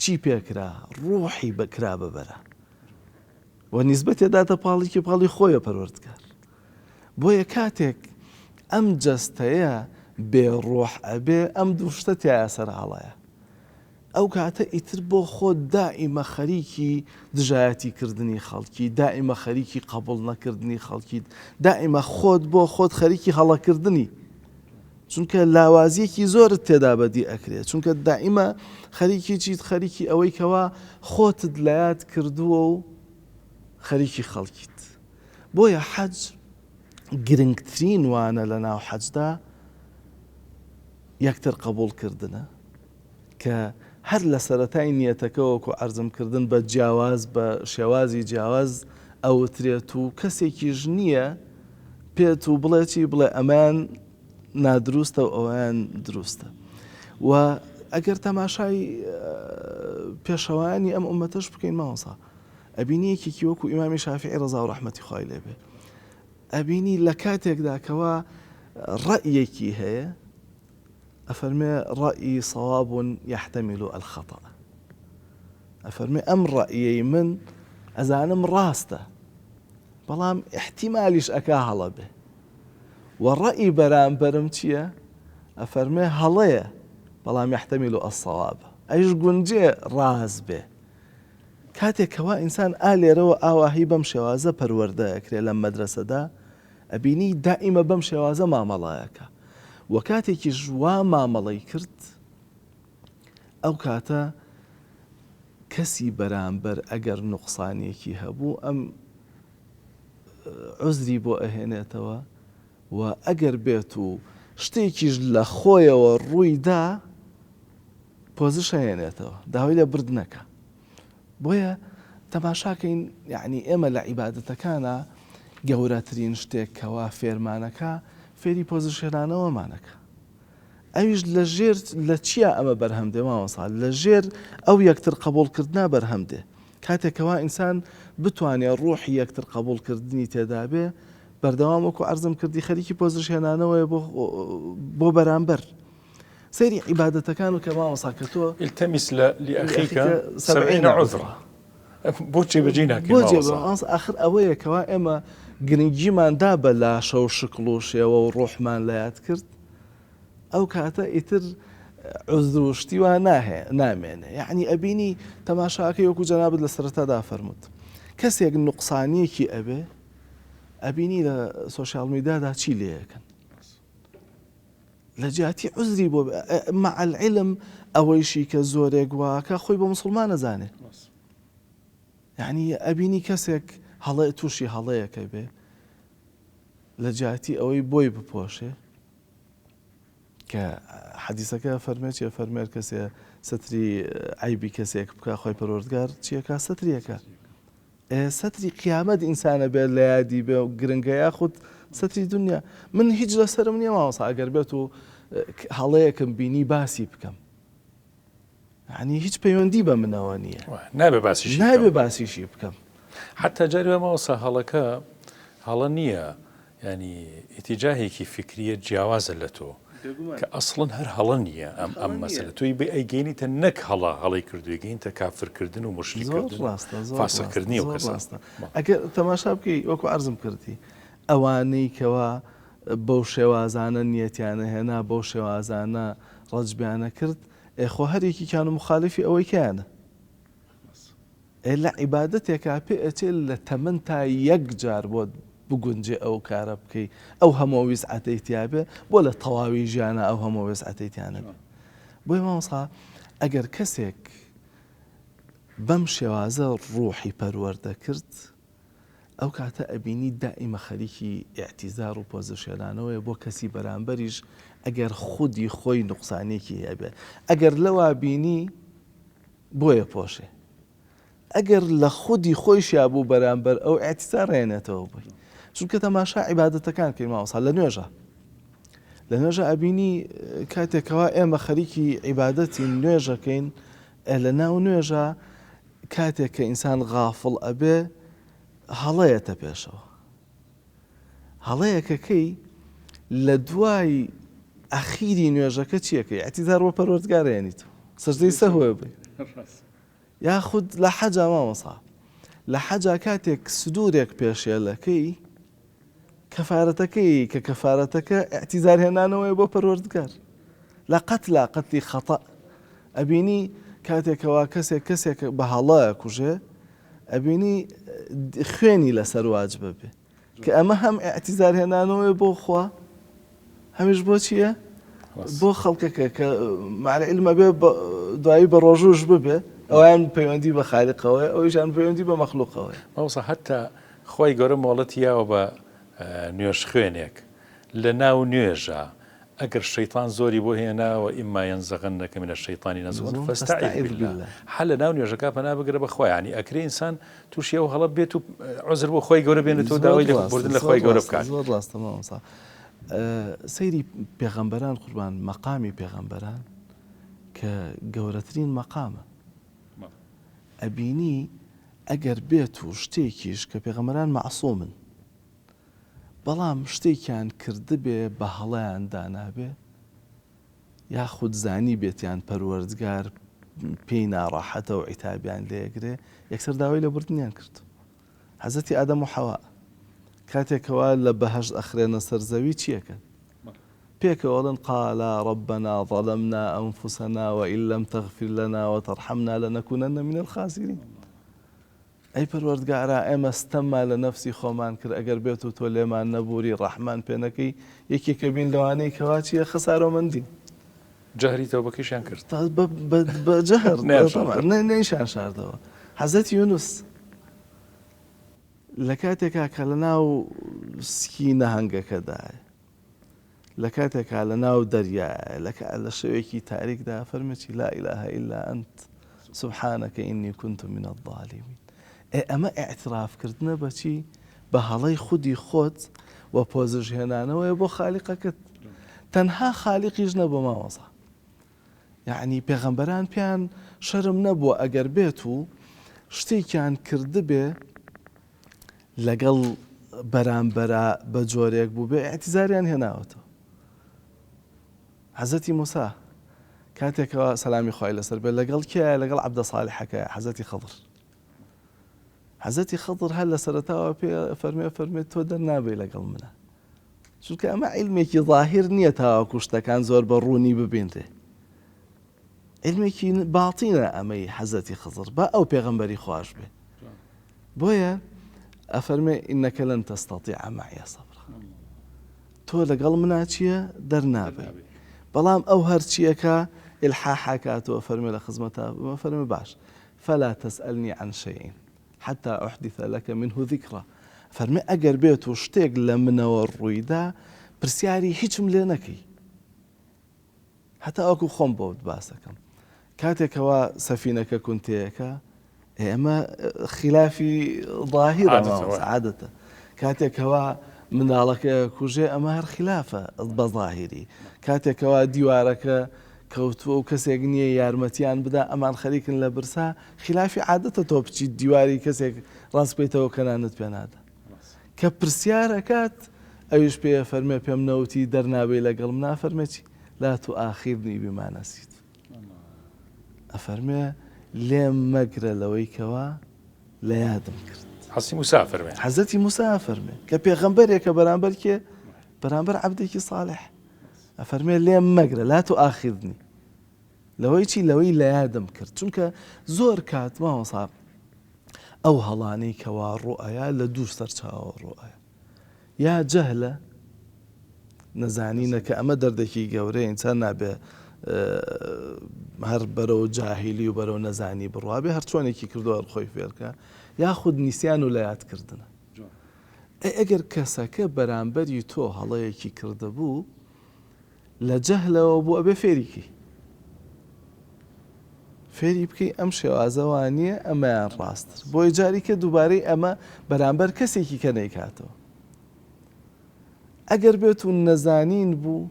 چی پێکرا ڕوحی بەکرا بەبەرە و نیسبەتێ داتە پاڵیکی پاڵی خۆیە پەروەردگار بۆیە کاتێک ئەم جەستەیە بێ ڕۆح ئەبێ ئەم دوو شتە تایە سەرهاڵایە ئەو کاتە ئیتر بۆ خۆت دائیمە خەریکی دژایەتی کردنی خەڵکی، دائیمە خەریکی قەبوڵ نەکردنی خەڵکیت، دائیمە خۆت بۆ خۆت خەریکی هەڵەکردنی. چونکە لاوازیەکی زۆرت تێدا بەدی ئەکرێ، چونکە دائیمە خەریکی چیت؟ خەریکی ئەوەی کەوا خۆتت لەیاد کردووە و خەریکی خەڵکیت. بۆیە حەج گرنگترین وانە لە ناو حەجدا یەکتر قەبوڵ کردنە. کە هەر لە سەرەتای نیەتەکە وەکو عەرزم کردن بە جیاواز بە شێوازی جیاواز ئەوترێت و کەسێکیش نییە پێت و بڵێ چی بڵێ ئەمەیان نادروستە و ئەویان دروستە و ئەگەر تەماشای پێشەوایانی ئەم ئومەتەش بکەین مامۆسا ئەبینی یەکێکی وەکو ئیمامی شافعی ڕەزا و ڕەحمەتی خوای لێبێ ئەبینی لە کاتێکدا کەوا ڕەئیەکی هەیە ئەفەرمێ رأیی صواب یحتمل الخطأ ئەفەرمێ ئەم ڕەئیەی من ئەزانم ڕاستە بەڵام ئیحتیمالیش ئەکا هەڵە بێ و ڕەئی بەرامبەرم چییە ئەفەرمێ هەڵەیە بەڵام یحتمل الصواب ئەیش گونجێ ڕاست بێ کاتێک کەوا ئینسان ئا لێرەوە ئاواهی بەم شێوازە پەروەردە ئەکرێ لەم مەدرەسەدا ئەبینی دائیمە بەم شێوازە مامەڵە ئەکا وە کاتێکیش وا مامەڵەی کرد ئەو کاتە کەسی بەرامبەر ئەگەر نوقسانێکی هەبوو ئەم عوزری بۆ ئەهێنێتەوە و ئەگەر بێت و شتێکیش لە خۆیەوە ڕووی دا پۆزش هێنێتەوە داوای لە بردنەکە بۆیە تەماشاکەین یەعنی ئێمە لە عیبادەتەکانا گەورەترین شتێک کەوا فێرمانەکا فێری پۆزشهێنانەوەمانەکا ئەویش لە ژێر لە چیا ئەمە بەرهەم دێ مامۆستا لە ژێر ئەو یەکتر قبوڵکردنا بەرهەم دێ کاتێک کەوا ئینسان بتوانێ ڕوحی یەکتر قبوڵکردنی تێدابێ بەردەوام وەکو عەرزم کردی خەریکی پۆزشهێنانەوەیە بۆ بۆ بەرامبەر سەیری عیبادەتەکان بکە مامۆستا کە تۆ التمس لأخيك سبعين عذرا بۆ جێبەجێی ناکەی بۆ جێبەجێ ئاخر ئەوەیە کەوا ئێمە گرنگیمان دا بە لاشە و شکڵ و شێوە و ڕۆحمان لە یاد کرد ئەو کاتە ئیتر عذر و شتی وا ناهێ نامێنێ یعنی ئەبینی تەماشاکەی وەکو جەنابت لە سەرەتادا فەرمووت کەسێک نوقسانیەکی ئەبێ ئەبینی لە سۆشیال میدیادا چی لێیەکەن لە جیاتی عوزری بۆ مع العلم ئەوەیشی کە زۆرێک واکە خۆی بە موسڵمان ئەزانێ یعنی ئەبینی کەسێک هەڵێ تووشی هەڵەیەکە بێ لە جیاتی ئەوەی بۆی بپۆشێ کە حەدیسەکە فەرمێ چیە فەرمێر کەسێ ستری عیبی کەسێک بکە خۆی پەروەردگار چیەکە ستریەکە سەتری قیامەت ئینسانە بێت لە یادی بێ گرنگە یاخود سەتری دنیا من هیچ لەسەرم نییە مامۆستا ئەگەر بێت و هەڵەیەکم بینی باسی بکەم یعنی هیچ پەیوەندی بە منەوە نییە نابێ باسیشی نابێ باسیشی بکەم حتا جاری مامۆستا هەڵەکە هەڵە نییە یانی ئیتیجاهێکی فیکریە جیاوازە لە تۆ کە ئەسڵەن هەر هەڵە نییە ئەم ئەم مەسەلە تۆی بێ ئەیگەینیتە نەک هەڵە هەڵەی کردووی گەینتە کافرکردن و مشریک زۆر کردن ڕاستە زۆر فاسق ڕاستە کردنی ئەو زۆر کەسە ڕاستە ئەگەر تەماشا بکەی وەکو عەرزم کردی ئەوانەی کەوا بەو شێوازانە نیەتیانە هێنا بەو شێوازانە ڕەجبیانە کرد ئێ خۆ هەر یەکیکیان و مخالفی ئەوەی کەیانە ئێ لە عیبادەتێکا پێ ئەچێ لە تەمەنتا یەک جار بۆت بگونجێ ئەو کارە بکەی ئەو هەموو ویسعەتەی تیا بێ بۆ لە تەواوی ژیانا ئەو هەموو ویسعەتەی تیا نەبێ بۆیە مامۆستا ئەگەر کەسێک بەم شێوازە ڕوحی پەروەردە کرد ئەو کاتە ئەبینی دائیمە خەریکی ئیعتیزار و پۆزشێنانەوەیە بۆ کەسی بەرامبەریش ئەگەر خودی خۆی نوقسانێکی هەبێ ئەگەر لەوا بینی بۆیە پۆشێ ئەگەر لە خودی خۆیشیا بوو بەرامبەر ئەو ئیعتیزار ڕێنێتەوە بۆی چونکە تەماشا عیبادەتەکان کەین مامۆستا لە نوێژە لە نوێژە ئەبینی کاتێکەوە ئێمە خەریکی عیبادەتی نوێژەکەین لە ناو نوێژە کاتێک کە ئینسان غافڵ ئەبێ هەڵەیەتە پێشەوە. هەڵەیەکەکەی لە دوای ئەخیری نوێژەکە چیەکەی ئیعتیزار بۆ پەروەردگار ئەیەنیت سەجدەی سەهوە بی یاخود لە حەجا مامۆسا لە حەجا کاتێک سدورێک پێشێلەکەی کەفارەتەکەی کە کەفارەتەکە ئیعتیزار هێنانەوەیە بۆ پەروەردگار لە قەتلا قەتلی خەتە ئەبینی کاتێکەوە کەسێک کەسێک بە هەڵە کوژێ ئەبینی خوێنی لەسەر واجبە بێ کە ئەمە هەم ئیعتیزار هێنانەوەیە بۆ خوا هەمیش بۆ چییە؟ بۆ خەڵکەکە کە مع العلم ئەبێ دوایی بە ڕۆژووش ببێ ئەویان پەیوەندی بە خالقەوەیە ئەویشان پەیوەندی بە مەخلوقەوەیە. مامۆستا هەتا خوای گەورە مۆڵەتی یاوە بە نوێژخوێنێک لە ناو نوێژا ئەگەر شەیتان زۆری بۆ هێنا وإما ينزغنك من الشیطان نزغ فاستعذ بالله هەر لە ناو نوێژەکە پەنا بگرە بە خوا یانی ئەکرێ ئینسان تووشی ئەو هەڵە بێت و عوزر بۆ خوای گەورە بێنێتەوە داوای لێخۆبوردن لە خوای گەورە بکات. زۆر ڕاستە مامۆستا سەیری پێغەمبەران قوربان مەقامی پێغەمبەران کە گەورەترین مەقامە ئەبینی ئەگەر بێت و شتێکیش کە پێغەمبەران مەعسومن بەڵام شتێکیان کردبێ بە هەڵەیان دانابێ یاخود زانیبێتیان پەروەردگار پێی ناڕەحەتە و عیتابیان لێگرێ یەکسەر داوای لێبوردنیان کرد. حەزرەتی ئادەم و حەوا کاتێک کەوا لە بەهەشت ئەخرێنە سەر زەوی چی ئەکەن؟ پێکەوە ئەڵێن قالا ربنا ظلمنا انفسنا وان لم تغفر لنا وترحمنا لنکونن من الخاسرین. ئەی پەروەردگارا ئێمە ستەممان لە نەفسی خۆمان کرد ئەگەر بێتو تۆ لێمان نەبووری ڕەحمان پێ نەکەی یەکێکە بین لەوانەی کەوا چیە خەسارۆمەندین. جەهری تەوبەکەیشیان کرد. بە جەهر نەیشان شاردەوە. حەزرەتی یونس لە کاتێکا کە لە ناو سکی نەهەنگەکەدایە لە کاتێکا لە ناو دەریایە لە لە شەوێکی تاریکدا فەرمێ چی لا اله الا انت سبحانك انی كنت من الظالمین ئێ ئەمە ئیعتراف کردنە بە چی بە هەڵەی خودی خۆت و پۆزش هێنانەوەیە بۆ خالیقەکەت تەنها خالیقیش نەبوو مامۆسا یعنی پێغەمبەران پێیان شەرم نەبووە ئەگەر بێت و شتێکیان کردبێ لەگەڵ بەرامبەرا بە جۆرێک بووبێ ئیعتیزاریان هێناوەتەوە. حەزرەتی موسا کاتێکەوە سەلامی خوای لەسەر بێت لەگەڵ کێیە لەگەڵ عەبدە ساڵحەکەیە حەزرەتی خضر حەزرەتی خضر هەر لە سەرەتاوە پێ فەرمێ فەرمێ تۆ دەرنابێ لەگەڵ منە چونکە ئەمە عیلمێکی ظاهر نییە تاوەکو شتەکان زۆر بە ڕوونی ببینرێ عیلمێکی باتینە ئەمەی حەزرەتی خضر با ئەو پێغەمبەری خواش بێ بۆیە ئەفەرمێ انک لن تستطیع معی صبرا تۆ لەگەڵ منا چییە دەرنابێ بەڵام ئەو هەرچیەکە ئلحاحاکاتەوە فەرمێ لە خزمەتا بمە فەرمێ باش فلا تسألني عن شيء حتى أحدث لك منه ذكرا فەرمێ ئەگەر بێت و شتێک لە منەوە ڕوویدا پرسیاری هیچم لێ نەکەی هەتا وەکو خۆم بۆت باسەکەم کاتێک کەوا سەفینەکە کونتەیەکە ئێمە خلافی ظاهرە عادەتە کاتێک کەوا منداڵەکە کوژێ ئەمە هەر خلافە بە ظاهری کاتێکەوە دیوارەکە کەوتووە و کەسێک نییە یارمەتیان بدا ئەمان خەریکن لە برسا خلافی عادەتە تۆ بچیت دیواری کەسێک ڕاست بکەیتەوە کە نانت پێنادا کە پرسیار ئەکات ئەویش پێی ئەفەرمێ پێم نەوتی دەرنابێی لەگەڵم نافەرمێ چی لا تؤاخذنی بما نسیت ئەفەرمێ لێم مەگرە لەوەی کەوا لە یادم کرد. حەزرەتی موسا ئەفەرمێ. حەزرەتی موسا ئەفەرمێ کە پێغەمبەرێکە بەرامبەر کێ؟ بەرامبەر عەبدێکی صالح ئەفەرمێ لێم مەگرە لا تؤاخذنی لەوەی چی لەوەی لە یادم کرد چونکە زۆر کات مامۆسا ئەو هەڵانەی کەوا ڕوئەیا لە دوو سەرچاوە ڕوئەیا یا جەهلە نەزانینە کە ئەمە دەردێکی گەورەیە ئینسان نابێ هەر بەرەو جاهیلی و بەرەو نەزانی بڕوابێ هەر چۆنێکی کردووە هەر خۆی فێرکە یاخود نیسیان و لە یادکردنە ئەی ئەگەر کەسەکە بەرامبەری تۆ هەڵەیەکی کردبوو لە جەهلەوە بوو ئەبێ فێری کەی فێری بکەی ئەم شێوازە وانییە ئەمەیان ڕاستر بۆیە جاری کە دووبارەی ئەمە بەرامبەر کەسێکی کە نەیکاتەوە ئەگەر بێت و نەزانین بوو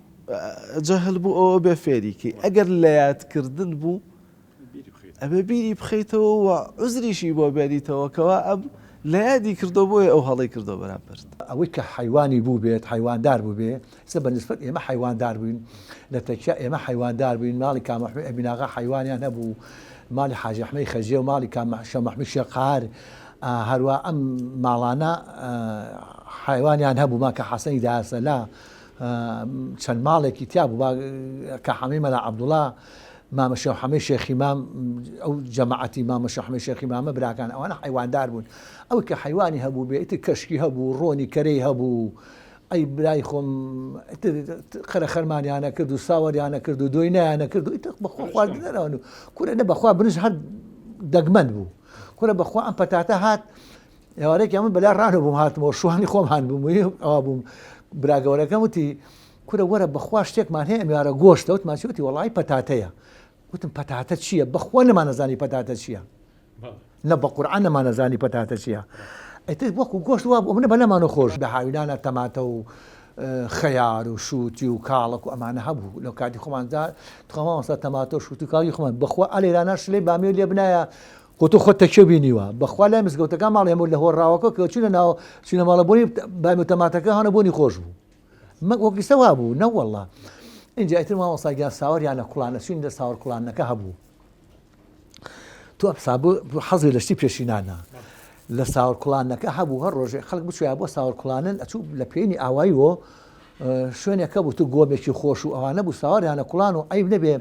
جەهل بوو ئەوە بێ فێریکەی ئەگەر لە یادکردن بوو ئەبێ بیری بخەیتەوە و عوزریشی بۆ بێریتەوە کەوا ئەم لە یادی کردەوە بۆیە ئەو هەڵەی کردەوە بەرامبەرت. ئەوەی کە حەیوانی بووبێت، حەیواندار بووبێ، ئێستا بە نیسبەت ئێمە حەیواندار بووین، لە تەکیە ئێمە حەیواندار بووین، ماڵی کاک مەحموود ئەمیناغا حەیوانیان هەبوو، ماڵی حاجی ئەحمەدی خەجێ و ماڵی کاک شێخ مەحموود شێخ قاهر، هەروا ئەم ماڵانە حەیوانیان هەبوو، ما کە حەسەنی دایەسەلا چەند ماڵێکی تیا بوو، کە حەمەی مەلا عەبدوڵا، مامە شێخ حەمەی شێخی مام، ئەو جەماعەتی مامە شێخ حەمەی شێخی مامە براکان ئەوانە حەیواندار بوون. ئەوەی کە حەیوانی هەبوو بێ ئیتر کەشکی هەبوو، ڕۆنی کەرەی هەبوو، ئەی برای خۆم ئیتر قەرە خەرمانیانە کرد و ساوەریانە کرد و دۆینایانە کرد و ئیتر بەخوا خواردنەران و کورە نە بەخوا برنج هەر دەگمەن بوو. کورە بەخوا ئەم پەتاتە هات ئێوارێکی ئەمن بەلا ڕانە بووم هاتمەوە شوانی خۆمان بووم ئەوە بووم برا گەورەکەم وتی کورە وەرە بەخوا شتێکمان هەیە ئەم یارە گۆشتە وتمان چی وتی وەڵی پەتاتەیە وتم پەتاتە چییە بەخوا نەمانەزانی پەتاتە چییە نە بە قورعان نەمانەزانی پەتاتە چییە ئیتر وەکو گۆشت وا بوو منە بەلەمانە خۆش لە هاوینانە تەماتە و خەیار و شووتی و کاڵەک و ئەمانە هەبوو لەو کاتی خۆماندا تخوا مامۆستا تەماتە و شووتی و کاڵی خۆمان بەخوا ئەلێرانە شلەی بامیە لێ بنایە خۆ تۆ خۆت تەکیە بینیوە بەخوا لای مزگەوتەکان ماڵی هەموو لە هۆڕاوەکە کە چوونە ناو چوونە ماڵە بۆنی بامی و تەماتەکە هەنە بۆنی خۆش بوو مەک وەک ئیستا وا بوو نەوەڵڵا ئینجا ئیتر مامۆستا گیان ساوەریانە کوڵانە چوین لە ساوەر کوڵانەکە هەبوو تۆ حساب حەزی لە شتی پێشینانە لە ساوەر کوڵانەکە هەبوو هەر ڕۆژێ خەڵک بچوە بۆ ساوەر کوڵانن ئەچوو لە پێینی ئاواییەوە شوێنێکە بوو تو گۆمێکی خۆش و ئەوانە بوو ساوەریانە کوڵان و عیب نەبێ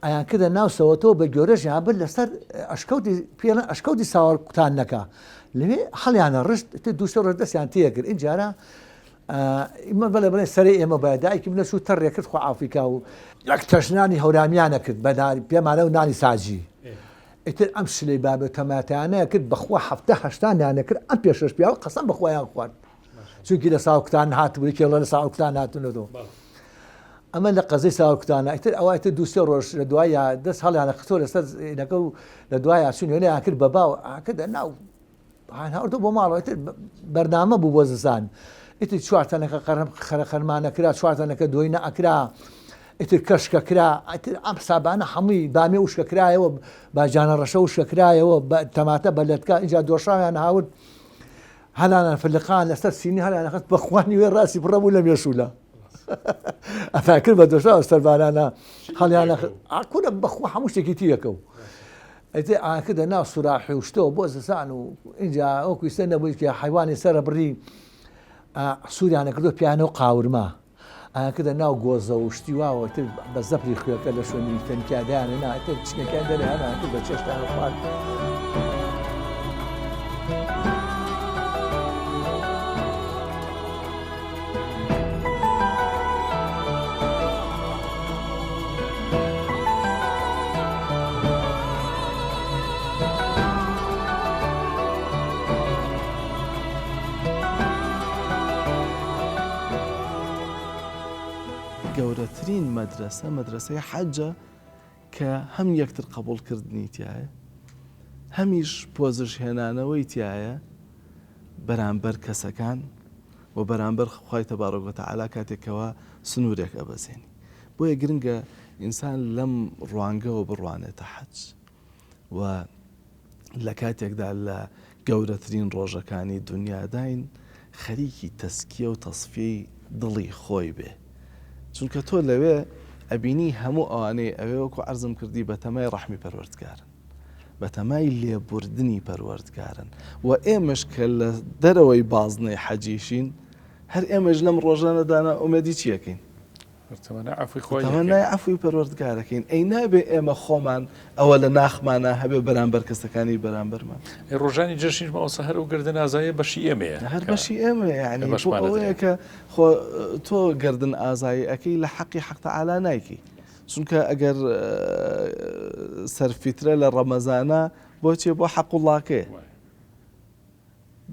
ئەیان کردە ناو سەوەتەوە بە گۆرەژیان برد لەسەر ئەشکەوتی پێڵە ئەشکەوتی ساوەر کوتانەکە لەوێ هەڵیانە ڕشت تر دووسێ ڕۆژ دەستیان تێکرد ئینجارە ئیمە بەڵێ بڵێ سەرەی ئێمە باە دایکم نەچوو تەڕێ کرد خوا ئافریکا و یەک تەش نانی هەورامیانە کرد بە پێمانە و نانی ساجی ئیتر ئەم شلەی بابە تەماتانە کرد بەخوا هەفتە هەشتا نانە کرد ئەم پێشەش پیاوە قەسەم بەخۆیان خوارد چونکی لە ساوکتان هاتبوو کێڵە لە ساوکتان هاتونەوە ئەمە لە قەزەی ساوکتانە ئیتر ئەوە ئیتر دوو سێ ڕۆژ لە دوایە دەست هەڵیانە خستۆ لەسەر نەکە و لە دوایە چون وێنەیان کرد بە باو ئاکردە ناو هاوردە بۆ ماڵەوە ئیتر بەرنامە بوو بۆ زستان ئیتر چوار تەنەکە قەرم خەرە خەرمانە کرا چوار تەنەکە دۆینە ئەکرا ئیتر کەشکە کرا ئیتر ئەم حسابانە هەمووی بامیە وشکە کرایەوە باجانە ڕەشە وشکە کرایەوە بە تەماتە بە لەتکا ئینجا دۆشاویان هاورد هەلانە فلقان لەسەر سینی هەلانە خست بەخوانی وێ ڕاستی بڕە بوو لە مێشوولە ئەفا کرد بە دۆشاوە سەربارانە هەڵیانە ئاکورە بەخوا هەموو شتێکی تیەکە و ئیتر ئاکردە ناو سوراحی و شتەوە بۆ زستان و ئینجا وەکو ئیستا نەبووی کە حەیوانی سەرە بڕی سووریانە کردو پیانە و قاورما ئاکردە ناو گۆزە و شتی واوە تر بە زەپری خوێکە لە شوێنی تەنکیا دایانە نا ئیتر چنەکان دەرێ هەنا بە چێشتان خوارد. گەورەترین مەدرەسە مەدرەسەی حەجە کە هەم یەکتر قەبوڵ کردنی تیایە هەمیش پۆزش هێنانەوەی تیایە بەرامبەر کەسەکان و بەرامبەر خوای تبارک و تعالی کاتێک کەوا سنوورێک ئەبەزێنی بۆیە گرنگە ئینسان لەم ڕوانگەوە بڕوانێتە حەج و لە کاتێکدا لە گەورەترین ڕۆژەکانی دنیاداین خەریکی تەسکیە و تەسفیەی دڵی خۆی بێ چونکە تۆ لەوێ ئەبینی هەموو ئەوانەی ئەوێ وەکو عەرزم کردی بەتەمای ڕەحمی پەروەردگارن بەتەمای لێبوردنی پەروەردگارن و ئێمەش کە لە دەرەوەی بازنەی حەجیشین هەر ئێمەش لەم ڕۆژانەدانا ئومێدی چی ئەکەین؟ تەمەنای عەفوی پەروەردگارەکەین ئەی نابێ ئێمە خۆمان ئەوە لە ناخمانا هەبێ بەرامبەر کەسەکانی بەرامبەرمان. ئەی ڕۆژانی جەژنیش مامۆستا هەر ئەو گەردن ئازاییە بەشی ئێمەیە هەر بەشی ئێمەیە یانی بۆ ئەوەیە کە خۆ تۆ گەردن ئازایی ئەکەی لە حەقی حەق تەعالا نایکەی چونکە ئەگەر سەرفیترە لە ڕەمەزانە بۆچێ بۆ حەقوڵاکەیە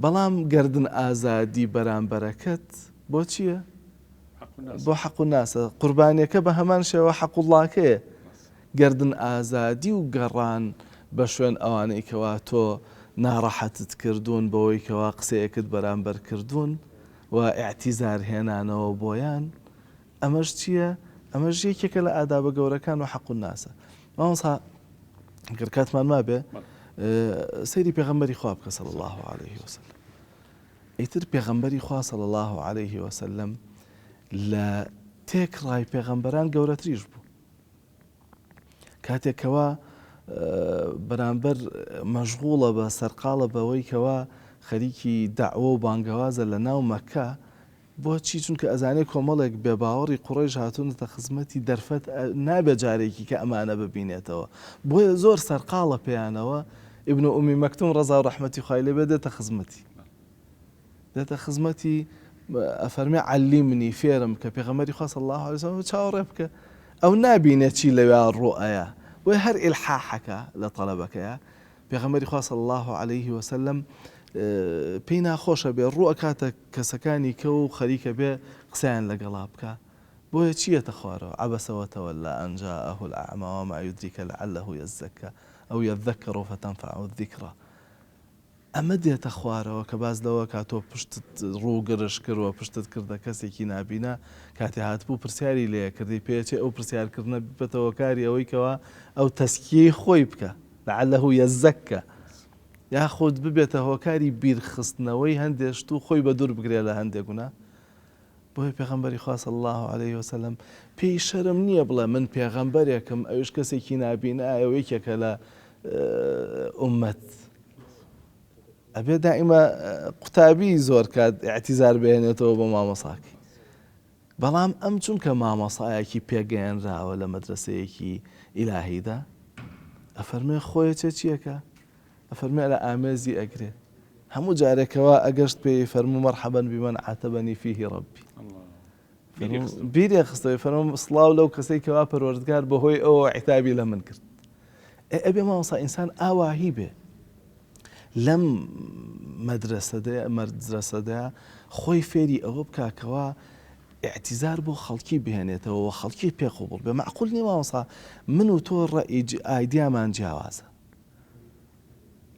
بەڵام گەردن ئازادی بەرامبەرەکەت بۆ چییە؟ بۆ حەق و ناسە قوربانیەکە بە هەمان شێوە حەقوڵاکەیە گەردن ئازادی و گەڕان بە شوێن ئەوانەی کەوا تۆ ناڕەحەتت کردوون بەوەی کەوا قسەیەکت بەرامبەر کردوون و ئیعتیزار هێنانەوە بۆیان ئەمەش چییە؟ ئەمەش یەکێکە لە ئادابە گەورەکان و حەق الناسە. مامۆستا گەر کاتمان مابێ. سەیری پێغەمبەری خوا بکە صلی اللە علیه وسلم ئیتر پێغەمبەری خوا صلی اللە علیه وسلم لە تێکڕای پێغەمبەران گەورەتریش بوو کاتێک کەوا بەرامبەر مەشغوڵە بە سەرقاڵە بەوەی کەوا خەریکی دەعوە و بانگەوازە لە ناو مەکە بۆچی؟ چونکە ئەزانێ کۆمەڵێک بێ باوەڕی قوڕەیش هاتوونەتە خزمەتی دەرفەت نابێ جارێکی کە ئەمانە ببینێتەوە بۆیە زۆر سەرقاڵە پێیانەوە ابن ئومی مەکتوم ڕەزا و ڕەحمەتی خوای لێ بێ دێتە خزمەتی دێتە خزمەتی ئەفەرمێ عەلیمنی فێرم بکە پێغەمبەری خوا صلی الله علیه وسلم چاوەڕێ بکە ئەو نابینێ چی لەوێ ڕوو ئەیا بۆیە هەر ئیلحاحەکە لە تەلەبەکەیە پێغەمبەری خوا صلی اللە علیه وسلم پێی ناخۆشە بێ ڕوو ئەکاتە کەسەکانی کە و خەریکە بێ قسەیان لەگەڵا بکا بۆیە چی یەتە خوارەوە عبس وتولى ان جاءه الاعمى وما يدريك لعله يزكى او يذكر فتنفعه الذکری ئەمە دێتە خوارەوە کە باس لەوە کا تۆ پشتت ڕوو گرژ کرد و پشتت کردە کەسێکی نابینا کاتێ هاتبوو پرسیاری لێ کردی پێچێ ئەو پرسیارکردنە ببێتە هۆکاری ئەوەی کەوا ئەو تەسکیەی خۆی بکە لعله یزکا یاخود ببێتە هۆکاری بیرخستنەوەی هەندێ شت و خۆی بەدوور بگرێ لە هەندێ گوناه بۆیە پێغەمبەری خوا صلی اللە علیه وسلم پێی شەرم نییە بڵێ من پێغەمبەرێکم ئەویش کەسێکی نابینایە و یەکێکە لە ئومەت ئەبێ دائیمە قوتابی زۆر کات اعتیزار بهێنێتەوە بۆ مامۆساکەی بەڵام ئەم چونکە مامۆسایەکی پێگەیەنراوە لە مەدرەسەیەکی ئیلاهیدا ئەفەرمێ خۆیەچێ چیەکە ئەفەرمێ لە ئامێزی ئەگرێ هەموو جارێکەوە ئەگەشت پێی فەرموو مەرحەبەن بیمەن عاتەبەنی فیه ڕەبی بیری خستەوەی فەرموو سڵاو لەو کەسەی کەوا پەروەردگار بەهۆی ئەوە عیتابی لە من کرد ئەبێ مامۆستا ئینسان ئاواهی بێ لەم مەدرەسەدەیە مەدرەسەدەیە خۆی فێری ئەوە بکا کەوا ئیعتیزار بۆ خەڵکی بهێنێتەوە و خەڵکی پێ قبوڵ بێ مەعقول نیە مامۆستا من و تۆ ڕەئی ئایدیامان جیاوازە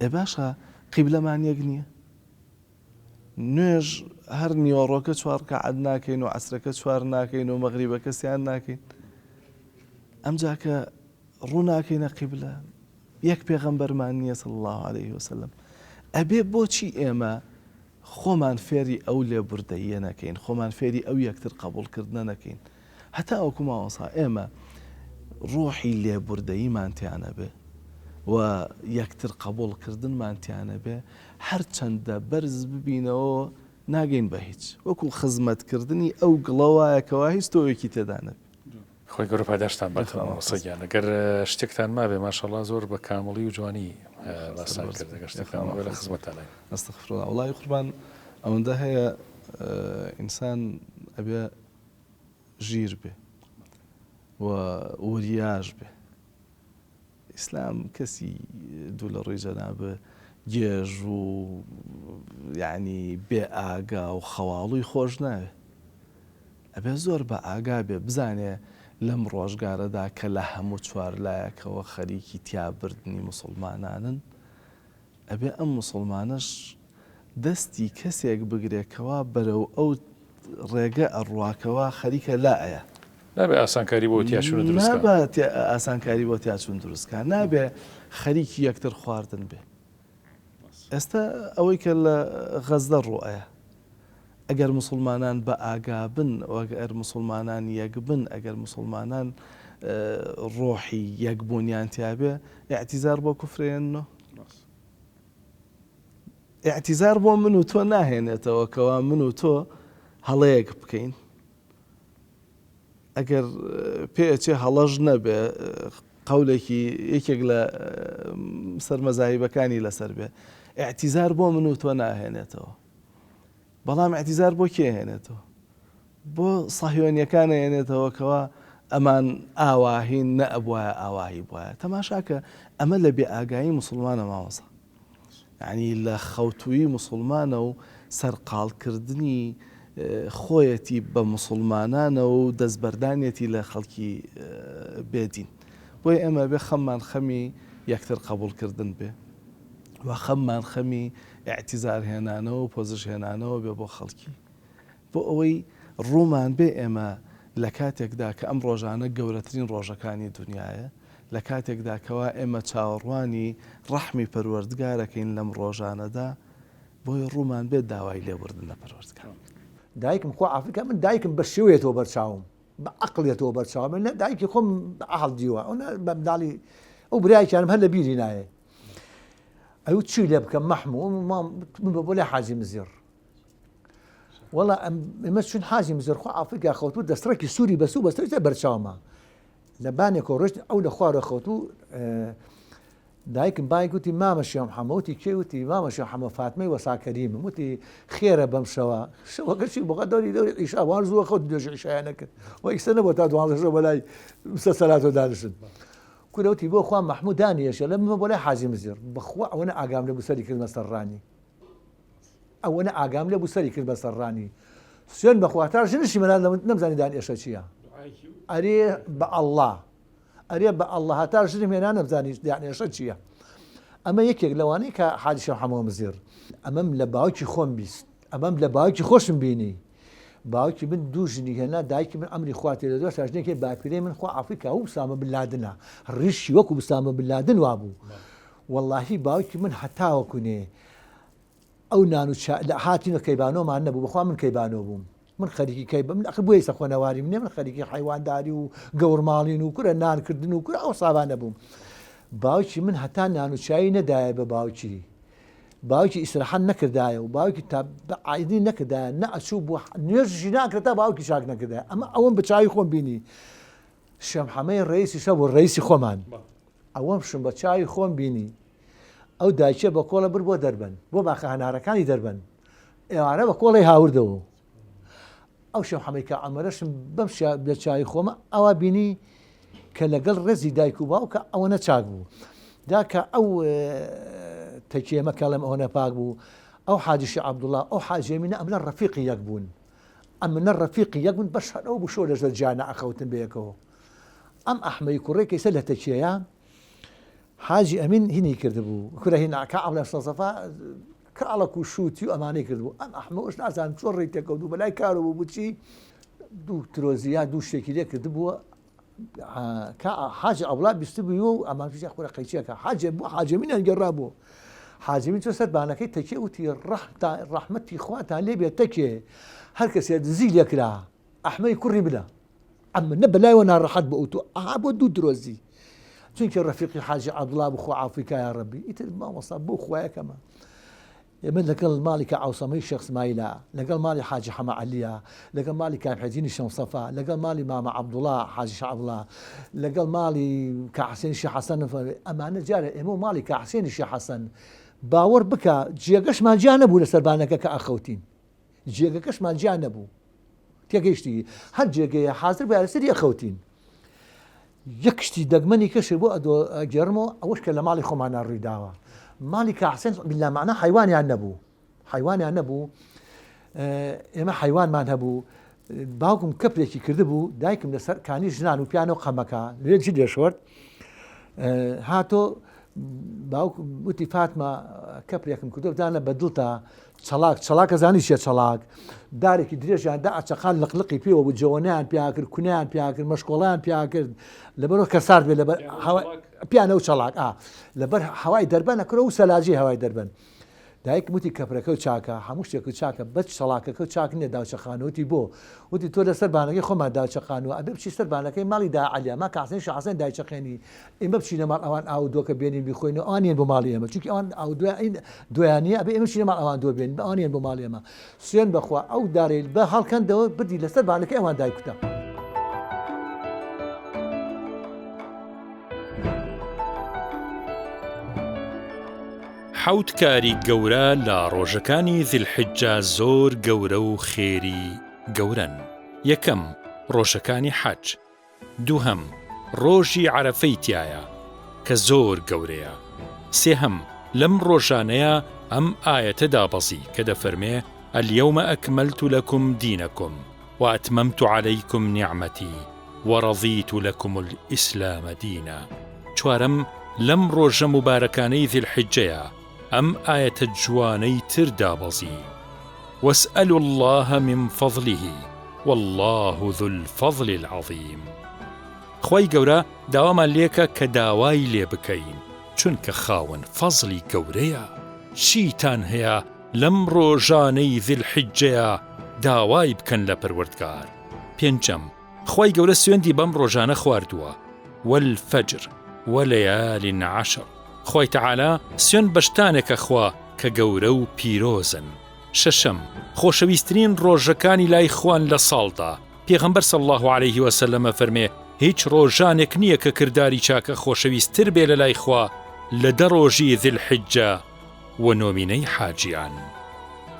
ئێ باشە قیبلەمان یەک نییە نوێژ هەر نیوەڕۆکە چوار ڕکعات ناکەین و عەسرەکە چوار ناکەین و مەغریبەکە سیان ناکەین ئەمجا کە ڕوو ناکەینە قیبلە یەک پێغەمبەرمان نییە صلی اللە علیه وسلم ئەبێ بۆچی ئێمە خۆمان فێری ئەو لێبوردەییە نەکەین خۆمان فێری ئەو یەکتر قبوڵکردنە نەکەین هەتا وەکو مامۆسا ئێمە ڕۆحی لێبوردەییمان تیا نەبێ و یەکتر قبوڵکردنمان تیا نەبێ هەرچەندە بەرز ببینەوە ناگەین بە هیچ وەکو خزمەتکردنی ئەو گڵە وایە کەوا هیچ تۆوێکی تێدا نەبێ. خوای گەورە پاداشتان باتەوە مامۆستا گیان ئەگەر شتێکتان مابێ ماشاءاللە زۆر بە کامڵی و جوانی باستان کرد ئەگەر شتێکتان مابێ لە خزمەتتانین. استغفر الله وەڵاهی قوربان ئەوەندە هەیە ئینسان ئەبێ ژیر بێ و وریاش بێ ئیسلام کەسی دوو لە ڕووی جەناب گێژ و یعنی بێ ئاگا و خەواڵووی خۆش ناوێ ئەبێ زۆر بە ئاگا بێ بزانێ لەم ڕۆژگارەدا کە لە هەموو چوارلایەکەوە خەریکی تیا بردنی موسوڵمانانن ئەبێ ئەم موسوڵمانەش دەستی کەسێک بگرێ کەوا بەرەو ئەو ڕێگە ئەڕوا کەوا خەریکە لا ئەیا. نابێ ئاسانکاری بۆ تیاچوون دروست کا. نابێ ئاسانکاری بۆ تیاچوون دروست کا. نابێ خەریکی یەکتر خواردن بێ. ئێستا ئەوەی کە لە غەززە ڕوو ئەیا ئەگەر موسڵمانان بە ئاگا بن و ئەگەر موسڵمانان یەک بن ئەگەر موسڵمانان ڕۆحی یەکبوونیان تیابێ ئیعتیزار بۆ کوفرێننۆ ئیعتیزار بۆ من و تۆ ناهێنێتەوە کەوا من و تۆ هەڵەیەک بکەین ئەگەر پێ ئەچێ هەڵەش نەبێ قەولێکی یەکێک لە سەر مەزاهیبەکانی لەسەر بێ ئیعتیزار بۆ من و تۆ ناهێنێتەوە بەڵام ئیعتیزار بۆ کێ هێنێتەوە بۆ سەهیۆنیەکان هێنێتەوە کەوا ئەمان ئاواهین نە ئەبواە ئاواهی بواە تەماشاکە ئەمە لە بێ ئاگایی مسلمانە مامۆسا یانی لە خەوتوویی موسوڵمانە و سەرقاڵکردنی خۆیەتی بە موسوڵمانانەوە و دەستبەردانیەتی لە خەڵکی بێ دین. بۆیە ئێمە ئەبێ خەممان خەمی یەکتر قەبوڵکردن بێ و خەممان خەمی ئیعتیزار هێنانەوە و پۆزش هێنانەوە بێ بۆ خەڵکی. بۆ ئەوەی ڕوومان بێ ئێمە لە کاتێکدا کە ئەم ڕۆژانە گەورەترین ڕۆژەکانی دونیایە. لە کاتێکدا کەوا ئێمە چاوەڕوانی ڕەحمی پەروەردگارەکەین لەم ڕۆژانەدا بۆیە ڕوومان بێت داوای لێبوردن لە پەروەردگار بکەین. دایکم خوا عافی کا من دایکم بە شێوەیەتەوە بەرچاوم بە عەقڵیەتەوە بەرچاوم من نە دایکی خۆم بە عەقڵ دیوە ئەو نە بە منداڵی ئەو برایەکیانم هەر لە بیری نایێ ئەو چی لێ بکەم مەحموو مام من بە بۆ لای حاجی مزیڕ وەڵا ئێمە چون حاجی مزیڕ خوا عافی کا خەوتبوو دەستڕێکی سووری بەسوو بەستەویتە بەرچاوما لە بانێکەوە ڕۆشت ئەو لە خوارەوە خەوتبوو دایکم بای گوتی مامە شێخ محەممە وتی کێ وتی مامە شێخ حەمە فاتمەی وەسا کەریمم وتی خێرە بەم شەوە شەوەکە چی بۆ دەوری دەوری عیشا وان زووە خەوت نوێژی عیشایان نەکرد و ئیستا نەبوو تا دوانزە شەو بەلای سەسەلاتەوە دانیشن کورە وتی بۆ خوا مەحموود دانیشە لە بمە بۆ لای حاجی مزیڕ بەخوا ئەوەنە ئاگام لێ بوو سەری کردمە سەر ڕانی ئەوەنە ئاگام لێ بوو سەری کرد بە سەر ڕانی سوێن بەخوا تا ژنشی مەلا نەمزانی دان ئێشە چییە ئەرێ بە ئەڵڵا ئەرێ بە اللە هەتا ژنم هێنا نەمزانی دانێشە چییە ئەمە یەکێک لەوانەی کە حاجی شێخ حەمۆ مزیڕ ئەمەم لە باوکی خۆم 20 ئەمەم لە باوکی خۆشم بینی باوکی من دوو ژنی هێنا دایکی من ئەمری خواتێ لە دوای ژنێکی باپیرەی من خوا ئەفریکا و سامە بن لادنە ڕیشی وەکو بسامە بن لادن وابوو واللهی باوکی من هەتاوەکو نێ ئەو نان و چا لە هاتینە کەیبانۆمان نەبوو بەخوا من کەیبانۆ بووم من خەریکی کەی بم ئەخر بۆ ئێستا خۆنەواریم نییە من خەریکی حەیوانداری و گەورماڵین و کورە نانکردن و کورە ئەو سابانە بووم باوکی من هەتا نان و چایی نەدایە بە باوکی باوکی ئیسراحەت نەکردایە و باوکی تا بە عیدی نەکردایە نە ئەچوو بۆ نوێژیشی ناکرد تا باوکی چاک نەکردایە ئەمە ئەوەم بە چاوی خۆم بینی شەمحەمەی ڕئیسی شەبوو ڕئیسی خۆمان ئەوەم شم بە چاوی خۆم بینی ئەو دایکیە بە کۆڵە بر بۆ دەربەن بۆ باخە هەنارەکانی دەربەن ئێوارە بە کۆڵی هاوردەوە ئەو شێخ حەمەی کە عەمەرەشم بەم لە چاوی خۆمە ئەوە بینی کە لەگەڵ ڕێزی دایک و باوکە ئەوە نەچاک بوو دا کە ئەو تەکیەمە کەڵم ئەوە نەپاک بوو ئەو حاجیشی عەبدوڵڵا ئەو حاجێمینە ئەمنە ڕەفیقی یەک بوون ئەمنە ڕەفیقی یەک بوون بەش هەر ئەو بوو شۆ لەژەر جیانە ئەخەوتن بەیەکەوە ئەم ئەحمەی کوڕێک کەیسە لە تەکیەیە حاجی ئەمین هینی کردبوو کورە هین کە عەبدوڵای سەسەفا کاڵەک و شووتی و ئەمانەی کردبوو ئەم ئەحمەوەش نازانم چۆن ڕێی تێکەوت بوو بەلای کارەوە بوو بچی دوو ترۆزی یا دوو شتێکی لێ کردبووە کە حاجی عەبدوڵا بیستبووی و ئەمان پیشە خورە قەیچیەکە حاجێ بوو حاجی ئەمینیان گێڕا بوو حاجی ئەمین چۆ سەر بانەکەی تەکێ وتی ڕەحمتان ڕەحمەتی خواتان لێ بێت تەکێ هەر کەسێ دزی لێکرا ئەحمەی کوڕی منە ئەمنە بەلایەوە ناڕەحەت بۆ ئەوتۆ ئەها بۆ دوو درۆزی چونکە ڕەفیقی حاجی عەبدوڵا بوو خوا عافوی کا یا ڕەبی ئیتر مامۆستا بۆ خوایەکەمە ئێمە لەگەڵ ماڵی کە عوسەمەی شێخ سمایلە لەگەڵ ماڵی حاجی حەمە عەلیە لەگەڵ ماڵی کاک حێجینی شەمسەفا لەگەڵ ماڵی مامە عەبدوڵا حاجی شەعبڵا لەگەڵ ماڵی کاک حسێنی شێخ حەسەن ئەمانە جارە ئێمە و ماڵی کاک حسێنی شێخ حەسەن باوەڕ بکە جێگەشمان جیا نەبوو لەسەر بانەکە کە ئەخەوتین جێگەکەشمان جیا نەبوو تێگەیشتی هەر جێگەیە حازر بە لەسەری ئەخەوتین یەک شتی دەگمەنی کەشێ بۆ ئەدۆ گێڕمەوە ئەوەش کە لە ماڵی خۆمانە ڕوویداوە ماڵی کاحسێن بلا معنە حیوانیان نەبوو حیوانیان نەبوو ئێمە حیوانمان هەبوو باوکم کەپرێکی کردبوو دایکم لەسەر کانی ژنان و پیانە و قەمەکە لێ جی لێشۆرد هاتۆ باوک وتی فاتمە کەپرێکم کردو بدانە بە دڵتا چەڵاک، چەڵاک ئەزانی چیە چەڵاک؟ دارێکی درێژیان دا ئەچەقان لقلقی پێوە بوو جەوەنەیان پیا کرد کونیان پیا کرد مەشکۆڵیان پیا کرد لەبەرەوە کە سارد بێ لەبەر پیانە و چەڵاک ئا لەبەر هەوای دەربەن ئەکرە و سەلاجی هەوای دەربەن دایکم وتی کەپرەکە و چاکە هەموو شتێک و چاکە بەس چەڵاکەکە و چاک نییە داوچەخانە وتی بۆ وتی تۆ لەسەر بانەکەی خۆمان داوچەقانوە ئەبێ بچی سەر بانەکەی ماڵی دا عەلیا ما کاسێن شاسێن دایچەقێنی ئێمە بچینە ماڵ ئەوان ئاو دۆکە بێنین بیخۆین و ئەوان یەن بۆ ماڵی ئێمە چونکی ئەوان ئاو دویان نییە ئەبێ ئێمە بچینە ماڵ ئەوان دۆ بێنین ئەوان یەن بۆ ماڵی ئێمە سوێن بەخوا ئەو دارەی بە هەڵکەندەوە بردی لەسەر بانەکەی ئەوان دایکوتا. حەوت کاری گەورە لە ڕۆژەکانی ذی الحجە زۆر گەورە و خێری گەورەن، یەکەم، ڕۆژەکانی حەج. دووهەم، ڕۆژی عەرەفەی تیایە کە زۆر گەورەیە. سێهەم، لەم ڕۆژانەیا ئەم ئایەتە دابەزی کە دەفەرمێ، الیوم اکملت لکم دینکم واتممت علیکم نعمتی ورضیت لکم الاسلام دینا. چوارەم، لەم ڕۆژە موبارەکانەی ذی الحجەیا ئەم ئایەتە جوانەی تر دابەزی، واسألوا اللە من فضله واللە ذو الفضل العظیم. خوای گەورە داوامان لێکە کە داوای لێ بکەین چونکە خاوەن فەزڵی گەورەیە چیتان هەیە لەم ڕۆژانەی ذی الحجەیا داوای بکەن لە پەروەردگار. پێنجەم، خوای گەورە سوێندی بەم ڕۆژانە خواردووە، والفجر وليال عشر، خوای تەعالا سوێند بە شتانێک ئەخوا کە گەورە و پیرۆزن. شەشەم، خۆشەویسترین ڕۆژەکانی لای خوان لە ساڵدا، پێغەمبەر صلی اللە علیه وسلم ئەفەرمێ، هیچ ڕۆژانێک نییە کە کرداری چاکە خۆشەویستتر بێ لە لای خوا لە دە ڕۆژی ذی الحجە و نۆمینەی حاجیان.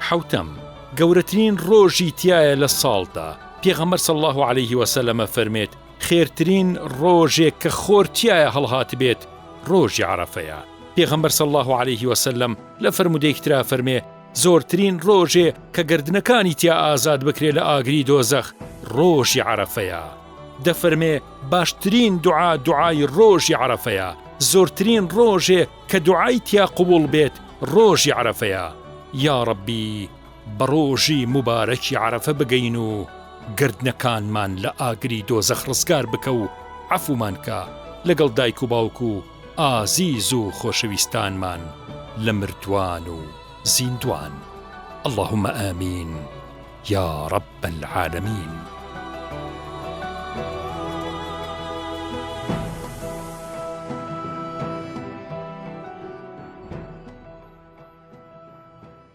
حەوتەم، گەورەترین ڕۆژی تیایە لە ساڵدا، پێغەمبەر صلی اللە علیه وسلم ئەفەرمێت، خێرترین ڕۆژێک کە خۆر تیایا هەڵهاتبێت ڕۆژی عەرەفەیە، پێغەمبەر صلی اللە علیه وسلم لە فەرموودەیەکی ترا فەرمێ، زۆرترین ڕۆژێ کە گەردنەکانی تیا ئازاد بکرێ لە ئاگری دۆزەخ ڕۆژی عەرەفەیە. دەفەرمێ باشترین دوعا دوعای ڕۆژی عەرەفەیە، زۆرترین ڕۆژێ کە دوعای تیا قبوڵ بێت ڕۆژی عەرەفەیە. یاڕەبی بە ڕۆژی موبارەکی عەرەفە بگەین و گەردنەکانمان لە ئاگری دۆزەخ ڕزگار بکە و عەفومان کە لەگەڵ دایک و باوک و ئازیز و خۆشەویستانمان لە مردوان و زیندوان اللهم آمین یا رب العالمین.